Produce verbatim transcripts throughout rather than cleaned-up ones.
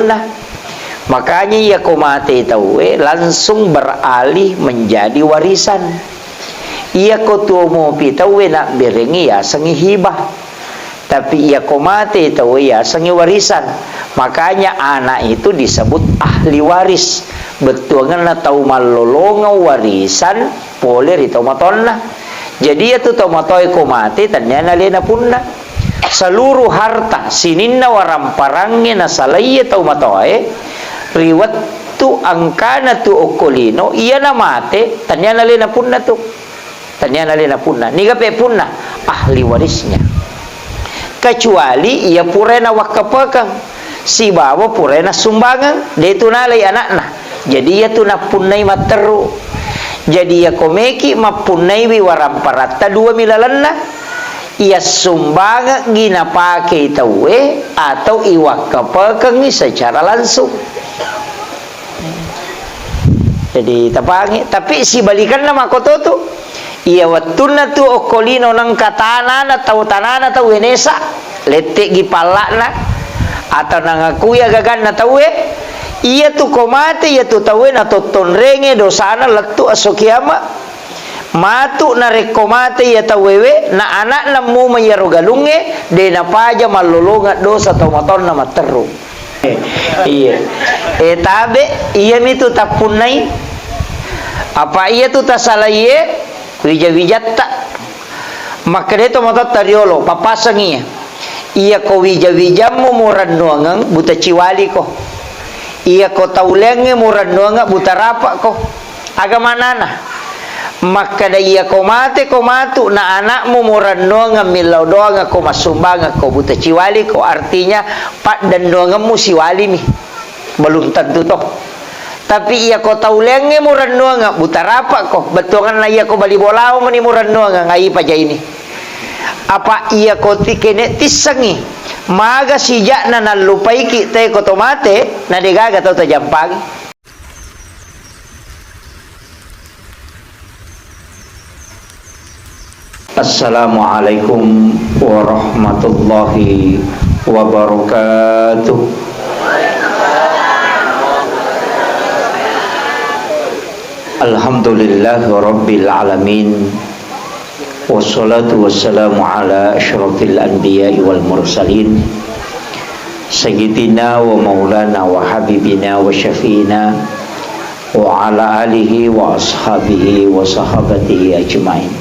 Nah, makanya iyako mate tauwe langsung beralih menjadi warisan. Iyako tuo mopi tauwe nabberengngi yasengngi hibah. Tapi iyako mate tauwe yasengngi warisan. Makanya anak itu disebut ahli waris. Bettuangenna tau mallolongeng warisan pole ri tomatoanna. Jadi, iyatu tomatoae ko mate, tennia nalena punna. Seluruh harta sininna waramparangnge nasalaiye tomatoae, ri wettu angkana tu okko lino, iyana mate, tennia nalena punna tu. Tennia nalena punna. Nigape punna? Ahli warisnya. Kecuali iya purae nawakkapekeng sibawa purae nassumbangeng, de tu nalai anakna. Jadi, iyatu nappunnai matteru. Jadi, iyako meki mappunnaiwi waramparatta duami lalenna, iya sumbangeggi napakei tauwe atau iwakkapekengngi secara langsung. Jadi, tapangi, tapi sibalikanna makoto tu. Iya wettunna tu okko lino nengka tanana tau, tanana tau wenesa, lette'gi palla'na, atau nangakui agaganna tauwe, iyatu ko mate iyatu tauwe natottonrenge dosana lettu esso kiama. Matu narekko mate iya tauwewe, na anakna muma iyaro galungnge, de napaja mallolongeng dosa tau matonna matteru. Iya. Eh, tabe, iyamitu tappunnai. Apa iyatu tasalaiye wija-wijatta. Makkeda to matotta riolo, pappasengi. Iyako wija-wijammu murennuangeng buta ciwaliko. Iyako tauleangnge murennuangeng buta rapa'ko. Aga manana? Makkeda, iyako mate ko matu na anakmu murennuangeng millau doangekko massumbangekko buta ciwaliko, artinya paddennuangemmu siwalimi. Belum tentu to. Tapi iyako tauleangnge murennuangeng buta rapa'ko, bettuangenna iyako bali bolao meni murennuangeng, ai pajaini. Apa iyako ti-, kene tissengi, maga sijakna nallupaiki teko to mate, na degaga tau tajampangi. Assalamualaikum warahmatullahi wabarakatuh. Alhamdulillahirabbil alamin. Wassalatu wassalamu ala asyrafil anbiya'i wal mursalin, sayyidina wa maulana wa habibina wa syafi'ina wa ala alihi wa ashabihi wa sahabatihi ajma'in.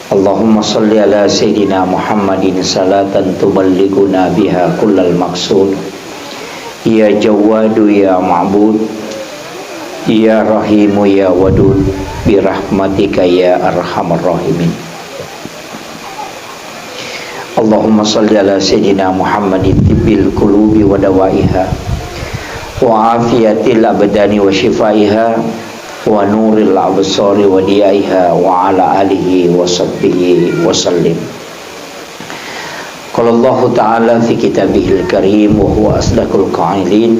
Allahumma salli ala sayyidina Muhammadin salatan tuballighuna biha kullal maqsud. Ya Jawwadu ya Ma'bud, ya Rahimu ya Wadud, birahmatika ya arhamar rahimin. Allahumma salli ala sayyidina Muhammadin tibbil qulubi wa dawaiha, wa afiyatil abdani wa shifaiha, wa nuril absari wa diyaiha, wa ala alihi wa sahbihi wa sallim. Qala Allahu ta'ala fi kitabihil karim wa huwa asdaqul qailin.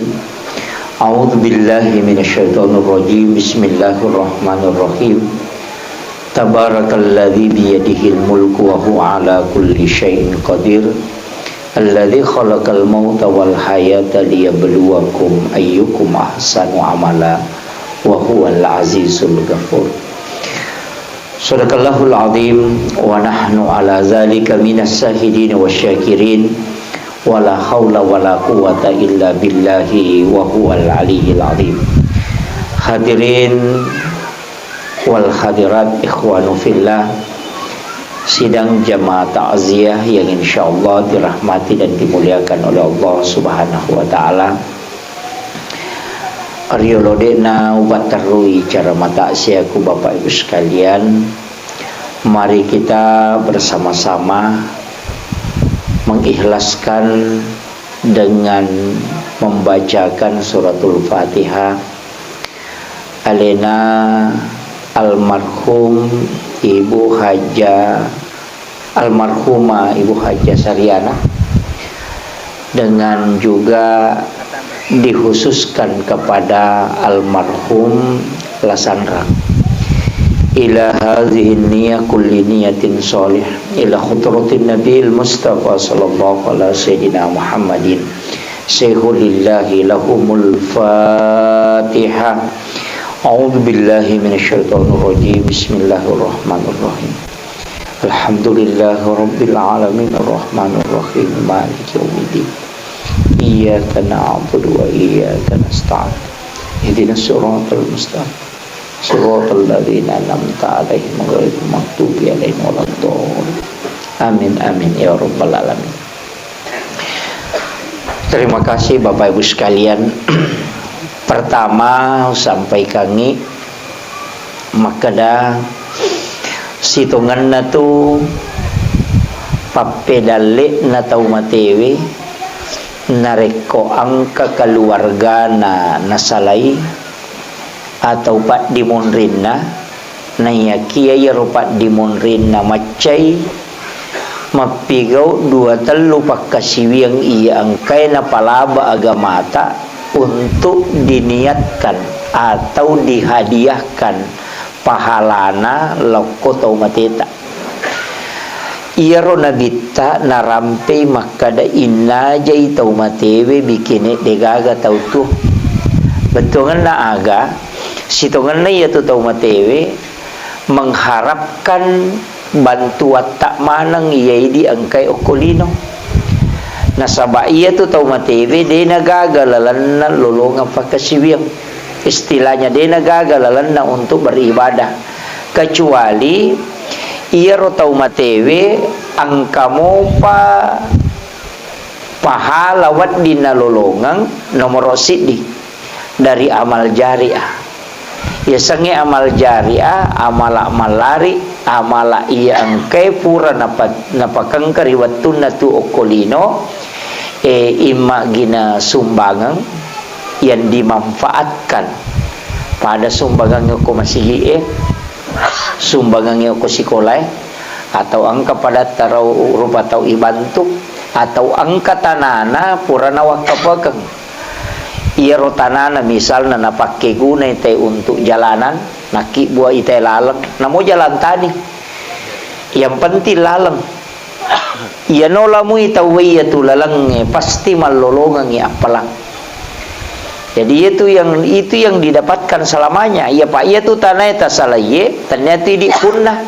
A'udzu billahi minasy syaithanir rajim. Bismillahirrahmanirrahim. Tabarakalladzi biyadihil mulku wa huwa ala kulli syai'in qadir. Alladzi khalaqal mauta wal hayata liyabluwakum ayyukum ahsanu amala wa huwal azizul ghafur. Sadaqallahul azim, wa nahnu ala zalika minas syahidin wasyakirin, wa la haula wa la quwwata illa billahi wa huwal aliyyil azim. Hadirin wal hadirat, ikhwanu fillah, sidang jamaah takziah yang insyaallah dirahmati dan dimuliakan oleh Allah Subhanahu wa taala. Riolo de'na upatterrui cara mataksiaku, Bapak Ibu sekalian, mari kita bersama-sama mengikhlaskan dengan membacakan suratul Fatihah. Alena almarhum Ibu Haja, almarhumah Ibu Haja Sariana, dengan juga dikhususkan kepada almarhum Lasanra. Ila hadhihi niyah kulli niyatin shalih ila hudratin Nabil Mustafa sallallahu ala sayyidina Muhammadin Syaihu lillahi lahumul Fatihah. A'udzu billahi minasyaitonir rajim. Bismillahirrahmanirrahim. Alhamdulillahi rabbil alamin, arrahmanir rahim, maliki yaumiddin. Iyyaka na'budu wa iyyaka nasta'in. Ihdinas siratal mustaqim. Siratal ladzina an'amta 'alaihim ghairil maghdubi 'alaihim waladdallin. Amin, amin, ya rabbal alamin. Terima kasih, Bapak Ibu sekalian. Pertama, sampaikangi makkeda, sitongenna tu pappedalle'na tau matewe, narekko engka keluargana nasalai, atau paddimonrinna, naiyakiya iyaro paddimonrinna maccai mappigau dua tellu pakkasiwiang iya engkae napalaba agamata untuk diniatkan atau dihadiahkan pahalana lokko tau mateta. Iyaro Nabitta narampei makkada innajai tau matewe bikine degaga tau tuo. Bettuangenna aga, sitongenna iyatu tau matewe mengharapkan bantuatta maneng iyaidi engkai okko lino. Nasaba iyatu tau matewe de nagaga lalenna lolongeng pakkasiwiang. Istilahnya, de nagaga lalenna untuk beribadah, kecuali iyaro tau matewe engka mopa pahala wedding nalolongeng, nomoro siddi dari amal jariah. Yasengnge amal jariah, amala mallari, amala iya engkae pura napa-, napakengka ri wettunna tu okko lino, e, imma gina sumbangeng, yang dimanfaatkan pada sumbangangnge okko masigi'e, sumbangangnge okko sikolae, atau engka padatta rau rupa tau ibantu, atau engka tanana pura nawakkapekeng. Iyaro tanana misalna napakkegunai te untuk jalanan, nakkibbuai te laleng, namo jalan tani. Yang penting laleng. Iyano lamui tauwe iyatu lalengnge, pasti mallolongengngi appalang. Jadi, itu yang, itu yang didapatkan selamanya. Iya, Pak, iyatu tanae tasalaie, tennia tu idi punna.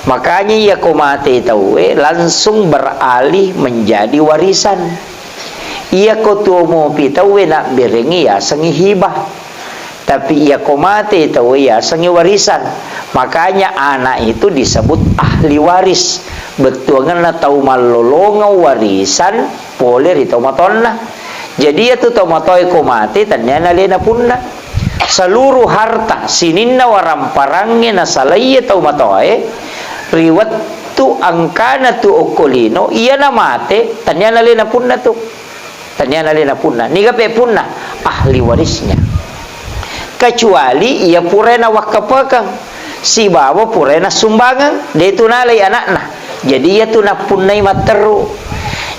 Makanya, iya ko mate tauwe, langsung beralih menjadi warisan. Iya ko tuo mopi tauwe nabberengi, yasengngi hibah. Tapi iya ko mate tauwe, yasengngi warisan. Makanya anak itu disebut ahli waris. Bettuangenna tau mallolongeng warisan pole ri tau matonna. Jadi, iyatu tau matoae ko mate, tennia nalena punna. Seluruh harta sininna waramparangnge nasalaiye tau matoae, ri wettu engkana tu okko lino, iyana mate, tennia nalena punna tu. Tennia nalena punna. Niga pe punna? Ahli warisnya. Kecuali iya purae nawakkapekeng sibawa purae nassumbangeng, de tu nalai anakna. Jadi, iya tu nappunnai matteru.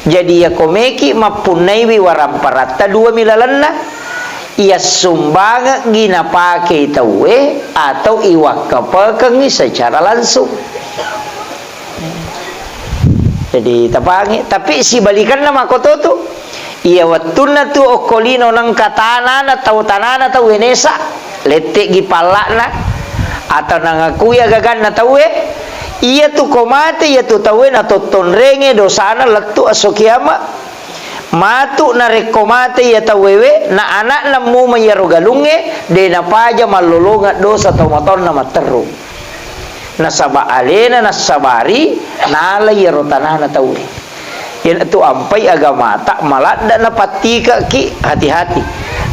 Jadi, iya ko meki mappunnaiwi waramparatta, dua mi lalenna. Iya sumbangeggi napakei tauwe atau iwakkapekengngi secara langsung. Jadi, tapangi, tapi sibalikanna makoto tu. Iya wettunna tu okko lino nengka tanana tau, tanana tau wenesa, lette'gi palla'na, atau nangakui agaganna tauwe, iya tu ko mate, iya tu tauwe natottonrenge dosana lettu esso kiama. Matu narekko mate iya tauwewe, na ana'na muma iyaro galungnge, de napaja mallolongeng dosa tau matonna matteru. Nasaba alena nassabari nala iyaro tanana tauwe. Iyanatu ampai agamata maladda napattikekki, hati-hati.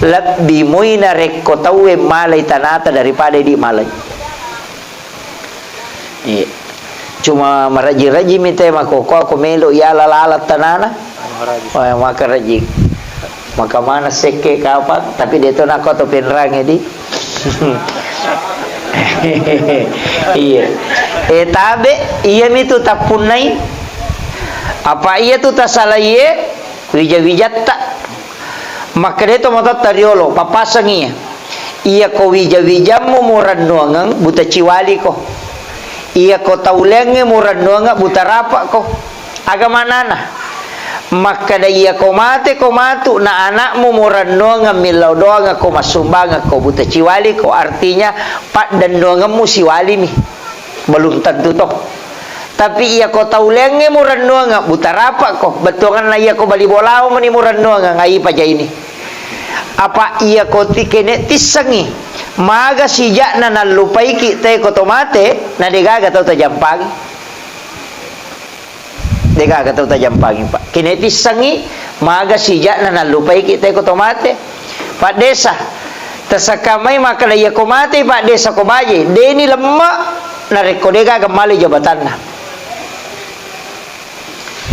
Lebbi moi narekko tauwe malai tanata daripada idi malai. Iya. Cuma maraji-raji mi te makkokkoe ko melo iala laleng tanana. Maraji. Oh, ya, maka raji. Maka mana sekke kapang, tapi de to nako to penrange di. Iya. Eh, tabe, iya mi tu tappunnai. Apa iya tu tasalaie, wija-wijatta. Makkeda to matotta riolo, pappasengi. Iya ko wija-wijammu murennuangeng, buta ciwali ko. Iya ko tauleangnge murennuangeng, buta rapa ko. Aga manana? Makkeda, "Iyako mate ko matu na anakmu murennuangeng millau doangeng ko massumbangeng ko buta ciwali ko, artinya paddennuangemmu siwalimi." Belum tentu to. Tapi iyako tau leangnge murennuangeng buta rapa ko, bettuanganna iyako bali bolawa meni murennuangeng, ai pajaini. Apa iyako ti-, kene tissengi, maga sijakna nallupaiki te ko to mate, na degaga tau tajampangi. Degaga tau tajampangi, Pak. Kene tissengi, maga sijakna nallupaiki te ko to mate. Pak Desa, tasakka mai makkeda iyako mate Pak Desa ko baje, deni lemme narekko degaga male jabatanna.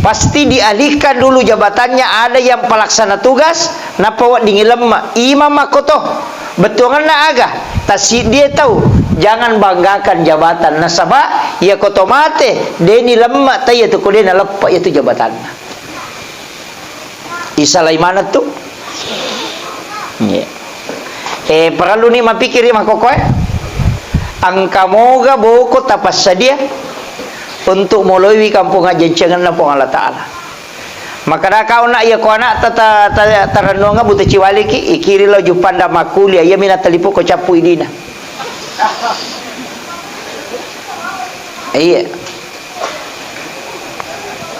Pasti dialihkan dulu jabatannya, ada yang pelaksana tugas, nappa weddingngi lemme. Imam makkoto. Bettuanganna aga? Tasiddie tau, jangan banggakan jabatan. Nasaba, iyako to mate, deni lemme, tai iyatu ko de naleppe iyatu jabatanna. Isalai maneng tu. Iya. Eh, parelluni mapikiri makkokkoe. Engka moga boko tapassadia untuk moloiwi kampung ajjancengenna Puang Allah Ta'ala. Makkeda kau nak, iya ko anak ta-, ta-, ta-, tarennuang buta ciwaliki, ikiri lo jupanda makkulia, iya mina talipu ko cappu idina. Iya.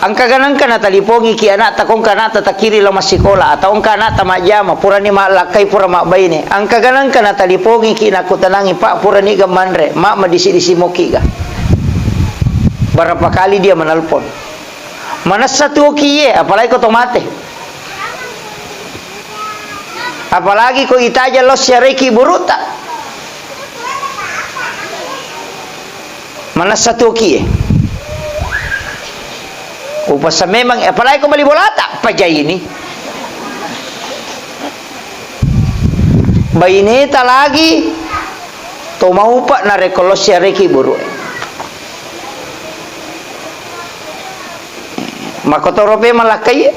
Engka ganangka natalipongiki anakta, ko engka anakta takiri lao massikola, atau engka anakta majjama, purani mallakkai, pura mabbaine. Engka ganangka natalipongiki, nakkutanangi, "Pak, purani ga manre, ma madisi-disi moki ga?" Berapa kali dia menelpon. Manessa tuoki ye, apalagi ko to mate. Apalagi ko itaja lao siareki buruta. Manessa tuoki e. Upasa memang, apalagi ko bali bolata, pajaini. Baineta lagi to maupa narekko lao siareki buru e. Makkotoro pe malakkai.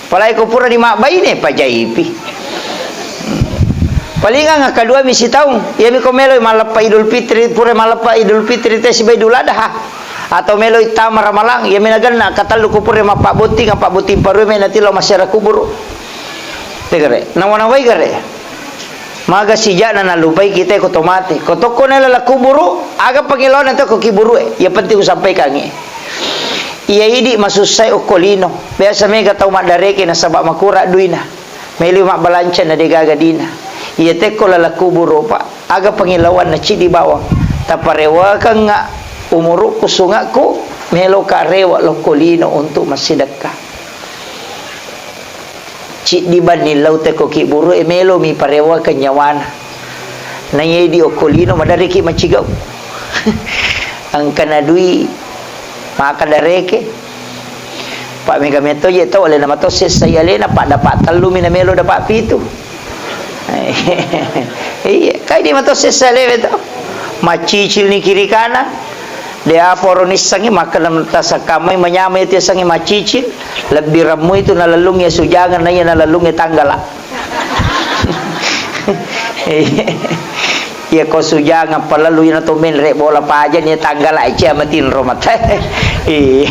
Apalagi ko pura di mabbaine, pajaipi. Palingang kedua mi sitaung, iyami ko meloi malleppa Idul Fitri, pura malleppa Idul Fitri te siba Idul Adha. Atau meloi tama Ramalang, iyami nagenna katellu ko pura mappabbotting, pabbotting parue me natilo masyarakat kuburu. Tegere, nawa-nawai gare. Maga sijakna nallupai kita ko to mate. Ko tokko nela la kuburu, aga pangilaona to ko kiburu e. Yang penting usampaikangi. Iya idi masussai okko lino. Biasa mega tau maddareke nasaba makura duina. Melo mabbalanca na degaga dina. Iya tekko lala kuburu, Pak. Aga pangilawanna cidi bawang. Taparewakengnga umurukku sungakku, melo ka rewa lokko lino untuk massidekka. Ciddi banni lau teko kiburu e melo mi parewakeng nyawana. Naiya di okko lino madareki macigau. Angkana dui maka dareke. Pak mega meto je tau alena mato sessa alena, pak dapat tellu mi na melo dapat pitu. Iya, kai di mato sessa alena to. Macicil ni kiri kanan. De apa ro nissengngi, makkeda tasakkamai manyamai tiassengngi macicil, lebbi remmu itu nalellungngi sujangeng naiya nalellungngi tanggala. Iya ko sujangeng palellu ina to menre bola pajan iya tanggala cia matinro mata. Iya.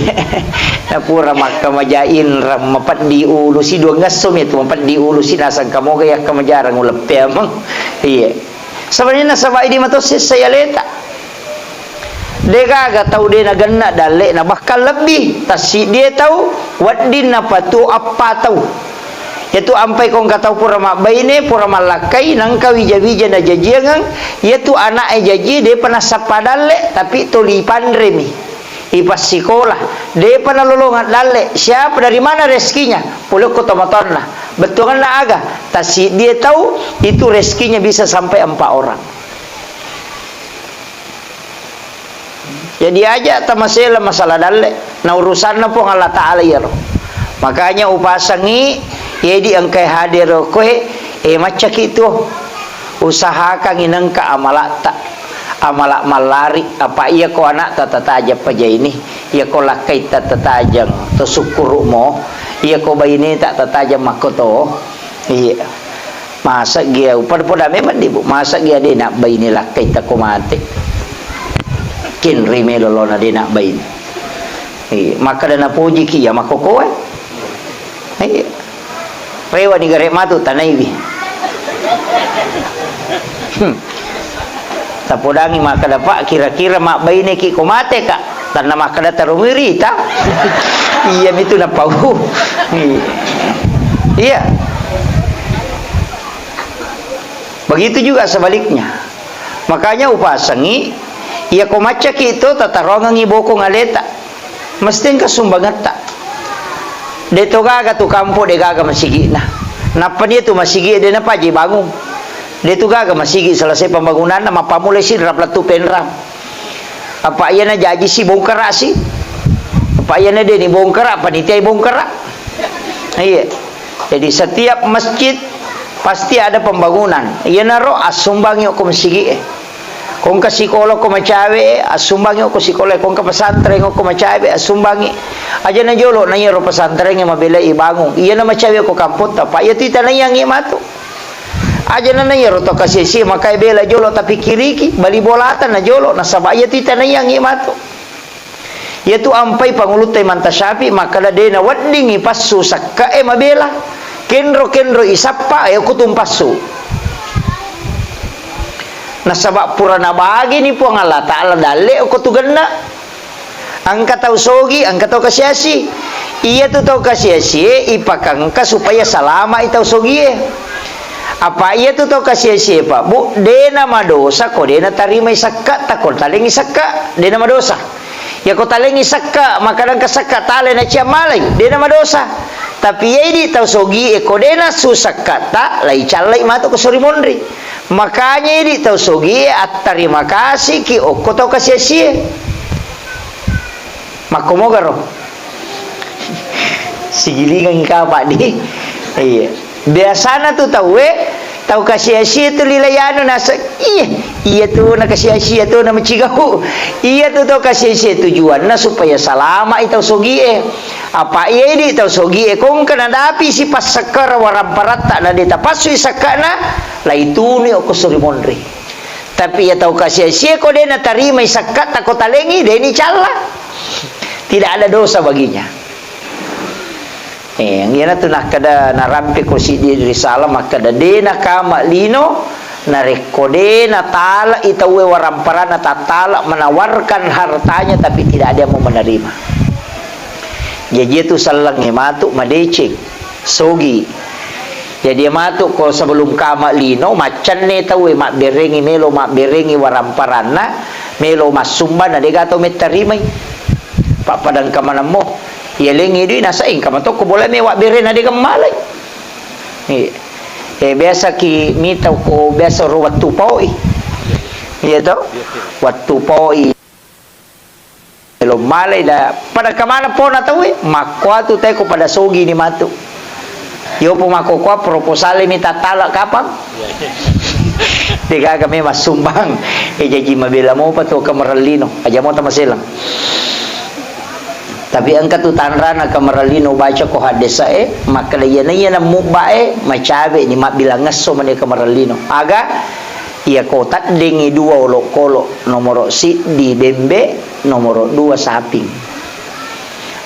Napura makkamaja inreng mapeddi ulu si dua ngesso mi tu mapeddi ulu si nasang kamoga yakka majarang uleppe ameng. Iya. Sebenarnya nasaba idi mato sessa aleta. Degaga tau de nagenna dalle'na, bahkan lebbi tassiddie tau wedding napatuo eppa tau. Yatu ampai ko engka tau pura mabbaine, pura mallakkai, nengka wija-wija najajiangeng, yatu ana'e jajie depa nassappa dalle, tapi toli panremi. Ipassikola, depa nalolongeng dalle. Siapa, dari mana rezekinya? Pole ko tomatoanna. Bettuanna aga? Tassiddie tau itu rezekinya bisa sampai empat orang. Jadi aja tamasela masalah dalle, na urusanna Puang Allah Ta'ala iyaro. Makanya upasangi, yedi engkai hadir koe, eh, maccaki tuo. Usahakangi nengka amalatta, amala mallari, apa iya ko anakta tatajeng pajaini, iya ko lakkaitta tatajeng to sukkuru'mo, iya ko baineta tatajeng makkoto. Iya. Masa gia, pada-pada memang di, Bu. Masa gia de nak baine lakkai tako mate. Kinri melo lona de nak baine. Iya, makkeda napojiki iya makkokoe. Iya. Rewani gare matu tanaiwi. Hmm. Tapodangi makkeda, "Pak, kira-kira mabbaineki ko mate, Kak?" Tanna makkeda tarumui rita. Iya mitu napau. Iya. Iya. Begitu juga sebaliknya. Makanya upasengi, iya ko maccaki to tatarongengi bokong aleta. Mesti engka sumbangetta. De to gaga tu kampo de gaga masigi'na. Nappa nia tu masigi de napaji bangung. De tu gaga masigi selesai pembangunanna, mappamulai sinrap lettu penrang. Apa iya na jaji si bongkara si? Apa iya na de ni bongkara, panitia bongkara? Iya. Jadi setiap masjid pasti ada pembangunan. Iyanaro assumbangi ko masigi e. Ko engka sikola ko macawe, assumbangi ko sikola, ko engka pesantren ko macawe, assumbangi. Aja na jolo na iyaro pesantren mabela ibangung. Iya na macawe ko kampotta, Pak, iya tu itanaiyangi matu. Aja na iyaro to kasi-asi makai bela jolo, tapi kiriki bali bolata na jolo, nasaba iya tu itanaiyangi matu. Iyatu ampai pangulutta Imam Tasyafi makkeda de naweddingi passu sakka e mabela. Kenro-kenro isappa e okko tumpassu. Nasaba pura nabagini Puang Allah Ta'ala dalle okko tugenna. Engka tau sogi, engka tau kasiasi. Iyatu tau kasiasi e ipakengka supaya salama i tau sogi e. Apa iyatu tau kasiasi e, Pak Bu, de namadosa ko de natarimai sakka, tako talengi sakka, de namadosa. Yako talengi sakka, makkadangka sakka tale na cia malai, de namadosa. Tapi iya idi tau sogi e ko de nassu sakka ta, lai callai matu ko sori monri. Makanya idi tau sogi e attarima kasiki okko tau kasiasi e. Makkomogaro. Sigilingangi kapa di. Iya. Biasana tu tauwe, tau kasiasi tu lila yanu nasa, iya, iya tu na kasiasi tu na macigau. Iya tu tau kasiasi tujuanna supaya salama i tau sogi e. Apa iya idi tau sogi e kongka nadapi si passakkara waramparatta na de tapassui sakkana, lai tunu okko sori monri. Tapi iya tau kasiasi e ko de natarimai sakkatta ko talengi, de ni calla. Tidak ada dosa baginya. Eh, iyana tu nakkeda narampe ko siddi risalah makkeda de nakama lino narekko de natala i tauwe waramparanna tattala menawarkan hartanya tapi tidak ada yang mau menerima. Jaji itu sellengnge matu madeceng, sogi. Jadi matu ko sebelum kama lino, maccanne tauwe mabberengi, melo mabberengi waramparanna, melo massumba na dega tau mettarimai. Pappadang kamanammo, yalengi dui nasa engka matokko bola me wabbere na dega malai. Iya. Eh, biasa ki mitau ko biasa ro wattu poi. Iya to? Wattu poi. Melo malai da, pada kamana pona tauwe? Makkuatu te ko pada sogi ni matu. Yopo makkokoa proposal mi tattala kapang. Degaga memang sumbang. Eh, jaji mabela mopa tu kamarellino. Aja mo tamaselang. Tapi engka tu tanrana kamarellino baca ko haddesa e, makkeda iyana iyana mubba e, macawe ni mabbilang esso mani kamarellino. Aga? Iya ko taddengi dua olokolo, nomoro siddi bembe, nomoro dua saping.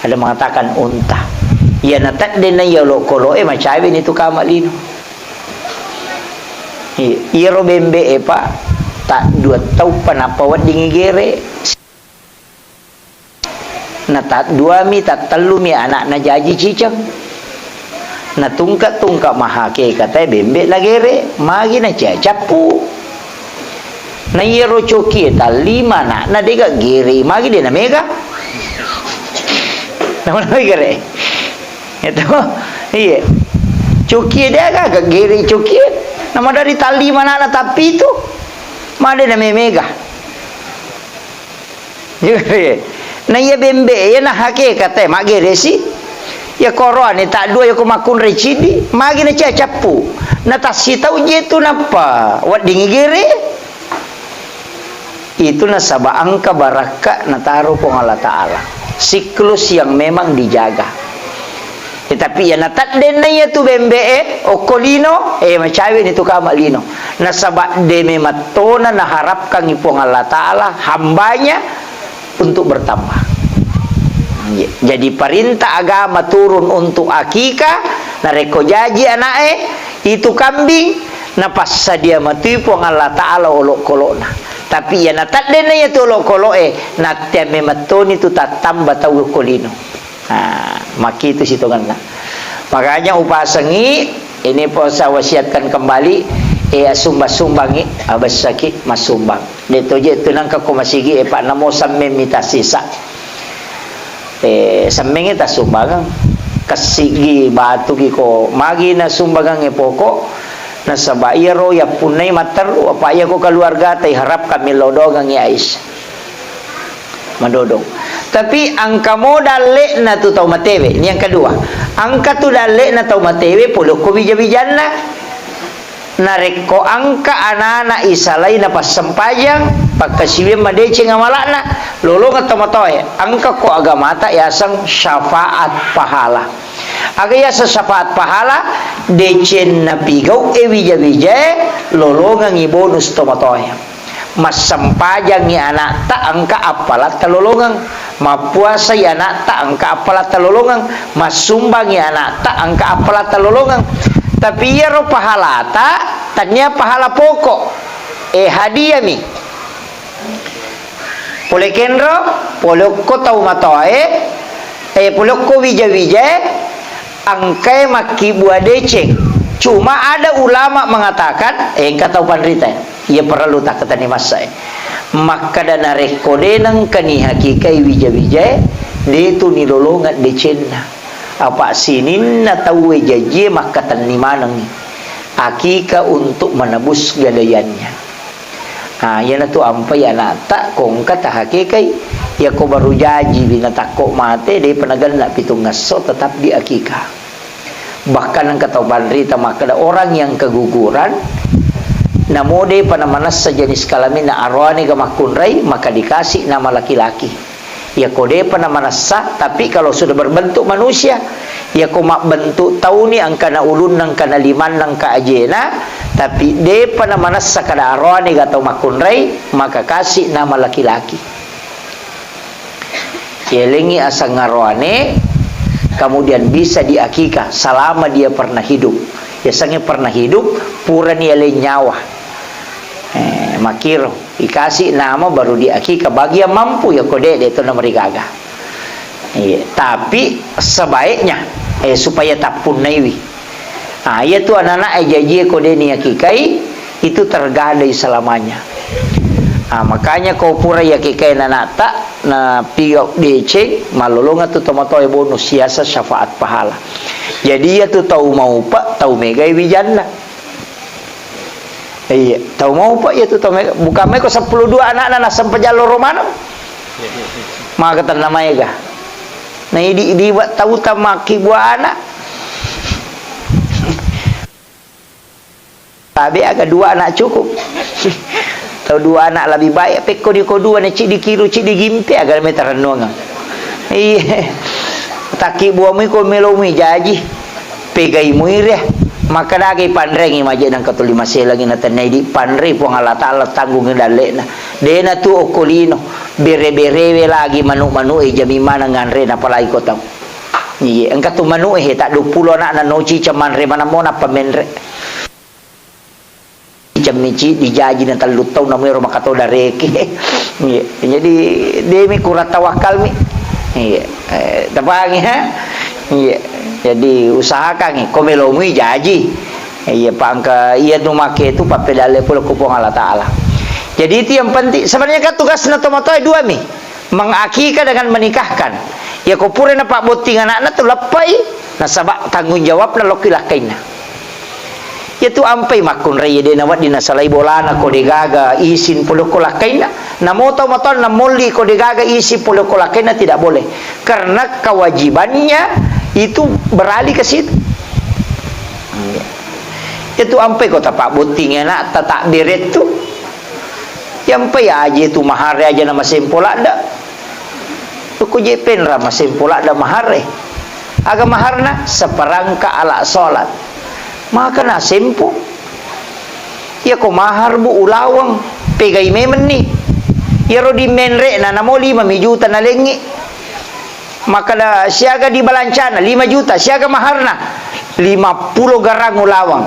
Ada mengatakan unta. Iya na taddenna iya olokolo e macawe ni tu kama lino. Iya, iyaro bembe e pa, tak dua tau pa nappa weddingi gere. Na tadduami, tattellumi ana'na jaji ciceng. Na tungka-tungka mahakekatae bembe nagere, magi na cia-, cappu. Na iyaro cokie tallima ana'na dega gere, magi de namega. Nama-nama gere. Itu, iya. Cokie dega gere cokie. Nama dari tallima ana'na tappi itu. Made namemega. Na iya bembe iya na hakekate maggeresi. Iya koroane taddua iya ko makkunrai ciddi, magi na cia cappu. Na tassitau je tu nappa weddingi gere. Itu nasaba engka barakka nataro Puang Allah Ta'ala. Siklus yang memang dijaga. Tetapi iya nataddenna iya tu bembe e, okko lino, eh, macawe ni tu kama lino. Nasaba de memettona naharapkangi Puang Allah Ta'ala hambanya untuk bertambah. Iya. Jadi, perintah agama turun untuk akikah, narekko jaji ana'e, itu kambing, napassadia matui Puang Allah Ta'ala olokolo'na. Tapi iya nateddenna iya tu olokolo'e, nattea memettoni tu tattamba tau ko lino. Nah, makitu sitongenna. Makanya upasengi, ini pun saya wasiatkan kembali, eh, sumbang-sumbangi, abessaki masumbang. De' to je tu nangka ko masigi, eh, Pak, namo sammeng mita sisa. Eh, semmengnge tassumbangeng. Kessigi batuki ko magi nasumbangengnge poko, nasaba iyaro yappunnai matteru, apa iya ko keluargata iharapkan millau doangengngi Aisyah. Madodong. Tapi engka mo dalle'na tu tau matewe. Ini yang kedua. Engka tu dalle'na tau matewe pole ko wija-wijanna. Narekko engka anana isalai napassempajang, pakkasiwiang madeceng amala'na, lolongeng tomatoae, engka ko agamata yaseng syafaat pahala. Aga yaseng syafaat pahala? Decenna pigau'e wija-wijae, lolongengngi bonus tomatoae. Massempajangngi ana'ta engka appalatta lolongeng, mappuasai ana'ta engka appalatta lolongeng, massumbangngi ana'ta engka appalatta lolongeng. Tapi iyaro pahalata, tania pahala poko, eh, hadiami. Pole kenro, pole okko tau matoae, eh, pole okko wija-wijae, engkae makkibua deceng. Cuma ada ulama mengatakan, eh, engka tau panrita, iya perlu takkatani massae. Makkada narekko de nengkani hakikai wija-wijae, de tu nilolongeng decenna. Apa sininna tauwe jajie makkatenni manengngi akika untuk menebus gadaiannya. Ha, iyanatu ampai ana'ta ko engka tahakekai. Iyako baru jajiwi natakko mate, depa nagenna pitungngesso, tetap diakika. Bahkan engka tau panrita makkeda, orang yang keguguran, namo depa namanessa jenis kelaminna, aroane ga makkunrai, maka dikasih nama laki-laki. Iyako depa namanessa, tapi kalau sudah berbentuk manusia, iyako mabbentuk tauni, engkana ulunna, engkana limanna, engka ajena, tapi depa namanessa kada aroane ga tau makkunrai, maka kasih nama laki-laki. Elengi aseng aroane, kemudian bisa diakikah selama dia pernah hidup. Yasengnge pernah hidup, purani yaleng nyawa. Eh, makiro. Dikasih nama baru diakikah bagi yang mampu, ya ko de, de to namarigaga. Iya, tapi sebaiknya, eh, supaya tappunnaiwi. Ah, iya tu anak-anak, eh, jajie ko de niakikai, itu tergadai selamanya. Ah, makanya ko pura yakikai anakta, na pigau deceng, malolonga tu tomatoa bonus, siasa syafaat pahala. Jadi iya tu tau maupa, tau megai wijanna. Iya, tau maupa iya tu tau mega. Bukan mai ko seppulo dua anakna nasempajang loro maneng. Maka tenna maega. Na idi-, idi wa-, tau tamakki buana. Tabe aga dua anak cukup. Tau dua anak lebih baik. Pekko di ko dua ne cidi kiru cidi gimpe aga me tarennuang. Iya. Takki buamui ko melomui jaji. Pegai muire, makkadagai panrengi maje nangka tuli maselangi natennai di panrei Puang Allah Ta'ala tanggungi dalle'na. Dena tu okko lino, bere-berewe lagi manu-manu e jami maneng nganre napalagi ko tau. Iye, engka tu manu e, tak dua puluh anakna no ciceng manre maneng mo nappa menre. Cemmici dijaji na tellu taung, namuero makato dareke. Iya. Jadi, demi kurang tawakal mi. Iya. Eh, tapangi, ha? Iya. Jadi, usahakan, ko melomui jaji. Iya, pangka iya nu make tu pappedalle pole ku Puang Allah Ta'ala. Jadi, itu yang penting. Sebenarnya kan tugasna tomatoa dua mi. Mengakikah dengan menikahkan. Ya, ko pura napabbotting anakna tu leppai, nasaba tanggung jawabna lokki lakkainna. Iya tu ampai makkunrai de nawedding nasalai bolana ko degaga isin pole ko lakkainna. Namo tau matoanna molli ko degaga isin pole ko lakkainna, tidak boleh. Karena kewajibannya itu beralih ke situ. Iya. Iya tu ampai ko tapabbotting anakta, tabbere tu. Yampai aje tu mahare aja na masempo ladda. Ko je penra masempo ladda mahare. Aga maharna? Seperangkat alat sholat. Maka na sempo. Iya ko mahar bu ulaweng, pegai memenni. Iyaro di menre na namo lima mi juta nalengi. Makkeda, "Siaga di balancana?" "Lima juta." "Siaga maharna?" "Lima puluh garang ulaweng."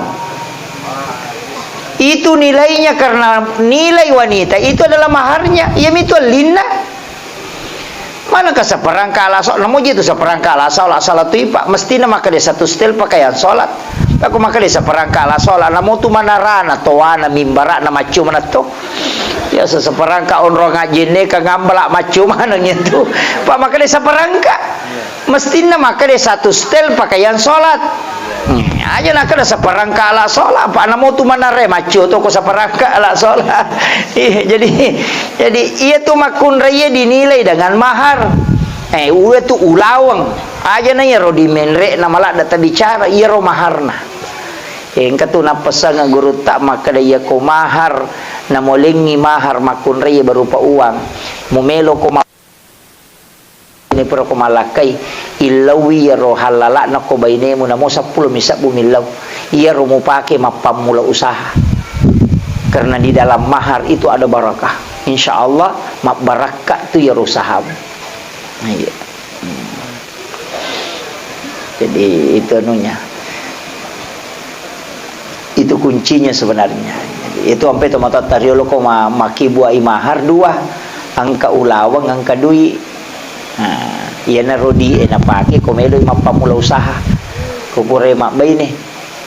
Itu nilainya, karena nilai wanita itu adalah maharnya. Iyamitu ellinna. Manengka saperangka ala sholat, namuji tu saperangka ala sholat, sholat tu ipa, mestina makkeda satu setel pakaian sholat. Aku makkeda saperangka ala sholat, namo tu manarana, toana, mimbarana, maccu manetto. Ya, se-, saperangka onrong ajenne ka ngambala maccu maneng itu. Pa makkeda saperangka. Mestinna makkeda satu setel pakaian sholat. Hmm, aja nakkeda saperangka ala sholat, pa namo tu manare maccu to ko saperangka ala sholat. Iya, jadi, jadi iya tu makkunraie dinilai dengan mahar. Eh, uwe tu ulaweng. Aja na iyaro di menre na maladda tabicara, iyaro maharna. Engka tu nappessangnga gurutta makkeda, "Iyako mahar, namolengngi mahar makkunraie berupa uang, mumelo ko ma-, ini pura ko malakkai, illaui iyaro hallala'na ko bainemu, namo seppulo mi sebbu millau. Iyaro mupake mappammula usaha. Karena di dalam mahar itu ada barakah. Insya Allah, mabbarakka tu iyaro usahamu." Nah, iya. Hmm. Jadi, itu anunya. Itu kuncinya sebenarnya. Jadi, itu ampe tomatoatta riolo ko ma-, makkibua i mahar dua, engka ulaweng, engka dui. Nah, iyanaro dui e napake ko meloi mappammula usaha. Ko purai mabbaine.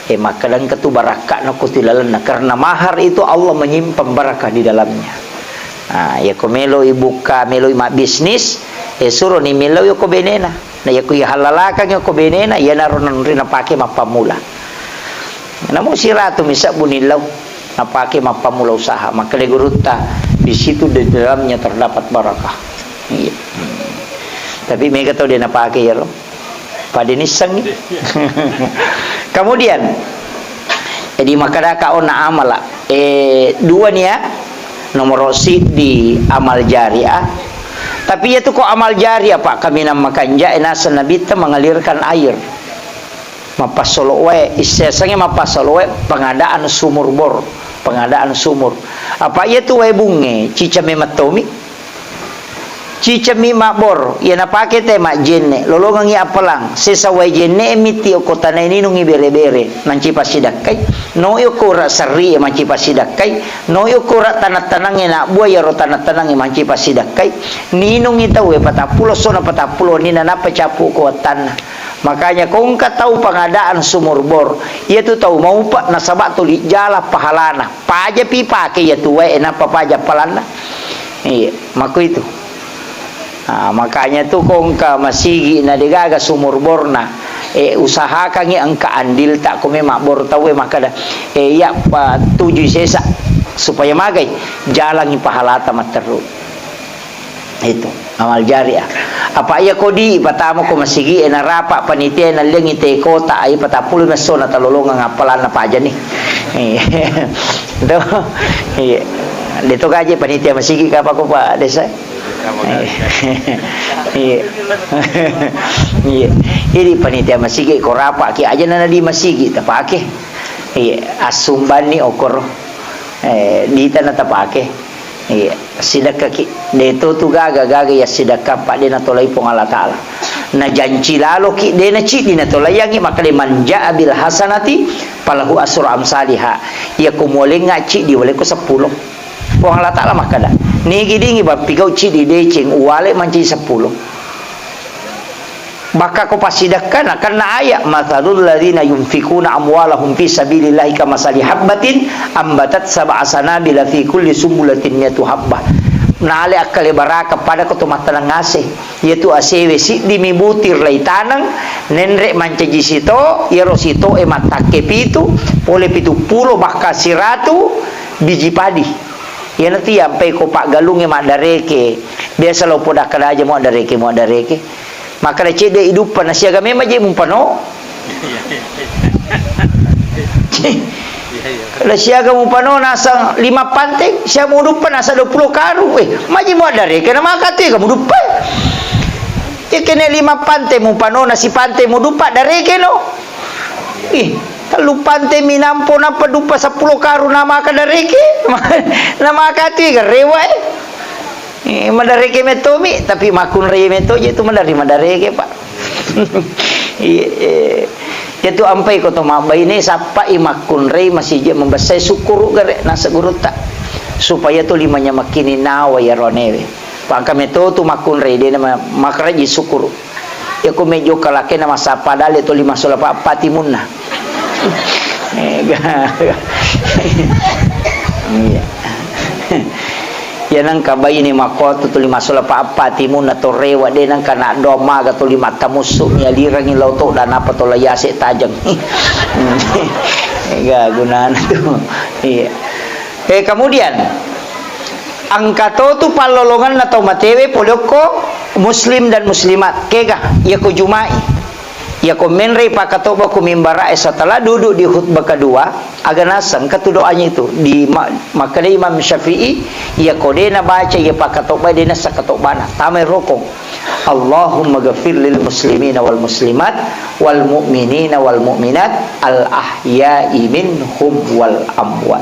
Eh, makkeda engka tu barakka'na ko tilalenna. Karena mahar itu Allah menyimpan barakah di dalamnya. Ah, iyako meloi bukka, meloi mabbisnis, eh, suroni millau iyako benena. Na iyako ihallalakang iyako benena, iyanaro nanri napake mappammula. Namo siratu mi sebbu nillau napake mappammula usaha. Makkeda gurutta, "Di situ di dalamnya terdapat barakah." Iya. Hmm. Tapi mega tau de napake iyaro. Pada nissengngi. Kemudian, jadi makkedaka onna amala, eh, dua nia, nomoro siddi amal jariah. Tapi iyatu ko amal jariah, Pak, kaminang makanja, eh, naseng Nabitta mengalirkan air. Mappassolo wae, issesangnge mappassolo wae pengadaan sumur bor, pengadaan sumur. Apa iyatu wae bungnge, cica memettomi. Cicemmi mabbor, iya napake te majjenne, lolongengngi appelang, sesa wae jenne mitti okko tanae ninungngi bere-bere, manci passidakkai, noi okko ura serri manci passidakkai, noi okko ura taneng-tanengnge nabbua iyaro taneng-tanengnge manci passidakkai, ninungngi tauwe patappulo essona patappulo wenninna nappa cappu ko wettanna. Makanya ko engka tau pengadaan sumur bor, iyatu tau maupe nasaba tuli jala pahalana, pajapi pake iyatu wae nappa paja appelanna. Iya, makkuitu. Ah, makanya tu ko engka masigi na degaga sumur borna, eh, usahakangngi engka andilta ko memang bor tauwe makkeda, eh, iya patujui sesa supaya magai jalangi pahalata matteru. Itu amal jariah. Apa iya kodi patama ko masigi e narapa panitia nalliangi te kota ai patappulo messo na talolongeng appalanna pajani. Iya. Itu. Iya. Deto gaji panitia masigi kapa ko Pak Desa? Iya. Iya. Jadi panitia masigi ko rapa ki aja nana di masigi tapake. Iya, assumbanni okoro. Eh, dita na tapake. Iya, sidekkaki. Deto tu gaga, gaga iya sidekka pa de natolai Puang Allah Taala. Najanci laloki de naciddi natolaiangi makkeda man jaa bil hasanati falahu asru amsaliha. Iya ko mualengnga ciddi waleko seppulo. Puang Allah Taala makkeda, "Nigi dingi bappigau ciddi deceng uwale mancaji seppulo." Bakka ko passidekka nakenna ayat, "Matsalul ladzina yunfikuna amwalahum fi sabilillahi kamasali habbatin ambatat sab'a sanabila fi kulli sumbulatin miatu habbah." Nale akkale baraka pada ko to mattaneng ase. Iyatu asewe siddi mi butir laitaneng, nenre mancaji sito, iyaro sitoe mattakke pitu, pole pitu pulo bakka siratu biji padi. Iyanatu iyampai ko paggalungnge maddareke. Biasa lo podakkeda aja muaddareke, muaddareke. Makkeda cedde iduppa na siaga memang je mupano. Na siaga mupano nasang lima pante, siaga muduppa nasang dua puluh karung. Eh, maji muaddareke na makatui ka muduppa. Cekene lima pante mupano na sipante muduppa dareke no. Ih, tellu pante minampo nappa duppa seppulo karung na maka dareke. Na makatui ka rewa, eh. Eh, madareke metomi, tapi makkunrai meto je tu madari madareke, Pak. Iya, eh. Jatu ampai ko to mabbaine sappai makkunrai masiji membesai sukkuru gare nasa gurutta. Supaya tu limanya makkini nawa ya ronewe. Pangka meto tu makkunrai dena ma-, makaraji sukkuru. Yako mejo kalakena massappa dale toli masola pa-, pati munna. Eh, ga-, iya. Ya nengka baine makkotu tuli masola pa-, pati munna to rewa de nengka na doang maga tuli mattamussu mi alirangi lao to dan apa to layase tajeng. Ga gunana tu. Iya. Eh, kemudian, engka to tu pallolonganna tau matewe pole okko muslim dan muslimat. Kega, iyako Jumai. Iyako menrei pakkatobba ku mimbara'e setelah duduk di khutbah kedua, aga naseng, engka tu doanya itu. Di ma-, makkeda Imam Syafi'i, iyako de nabaca iya pakkatobba de nasa katobbana. Tamai rokong. Allahumma ghafir lil muslimina wal muslimat wal mu'minina wal mu'minat al ahya'i minhum wal amwat.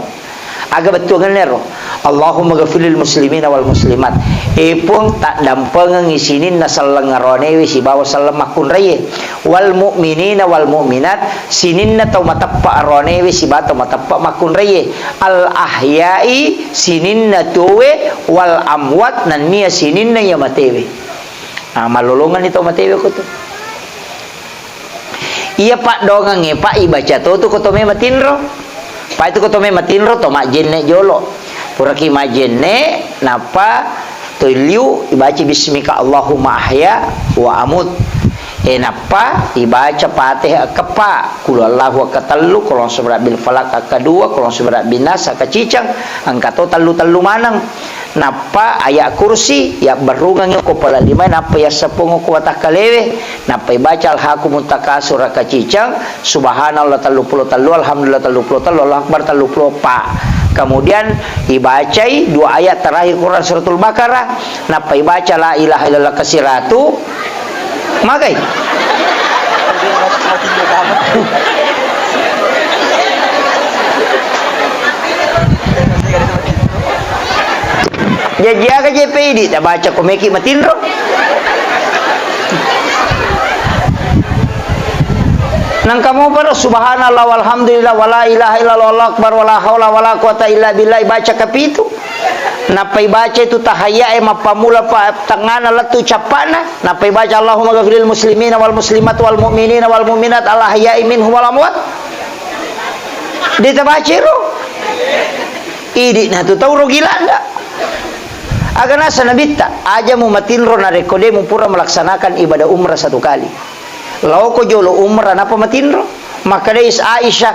Aga bettuangenna ero? Allahumma ghafir lil muslimina wal muslimat. E Puang, taddampengengngi sininna selleng aroanewe sibawa selleng makkunraiye. Wal mu'minina wal mu'minat, sininna tau mateppa aroanewe sibawa tau mateppa makkunraiye. Al ahya'i, sininna tuowe, wal amwat, nennia sininna iya matewe. Ah, mallolongenni tau matewe ko tu. Iya paddoangengnge, Pak, ibaca to tu ko to me matinro. Pak, itu ko to me matinro to majjenne jolo. Puraki majjenne, nappa to liu ibaca bismika Allahumma ahya wa amut. E, nappa ibaca Fatihah akkeppa, Qul huwallahu akkatellu, Qul a'udzu birabbil falaq akkadua, Qul a'udzu birabbin nas akkaciceng, engka to tellu-tellu maneng. Nappa ayat kursi, yabberrungengngi ko pala limae, nappa yasseppungo ko watakkalewe, nappa ibaca alhakumut takasur, rakaciceng, subhanallah telluppulo tellu, alhamdulillah telluppulo tellu, Allahu Akbar telluppulo eppa. Kemudian ibacai dua ayat terakhir Quran suratul Baqarah, nappa ibaca la ilaha illallah kasiratu, Magai? Jaji aga je pe idi, tabaca ko meki matinro. Nangka mo paro, subhanallah walhamdulillah wala ilaha illallah wallahu akbar wala haula wala quwata illa billah, ibaca kapitu. Nappai baca itu tahayyae mappammula pa-, tengngana lettu cappa'na, nappai baca Allahumma ghafiril muslimina wal muslimat wal mu'minina wal mu'minat al ahya'i minhum wal amwat. De tabaca ro. Idi na tu tau ro gila nda. Aga nasa nabitta, aja mu matinro narekko de mu pura melaksanakan ibadah umrah satu kali. Laoko jolo umrah napa matinro? Makkedai Aisyah,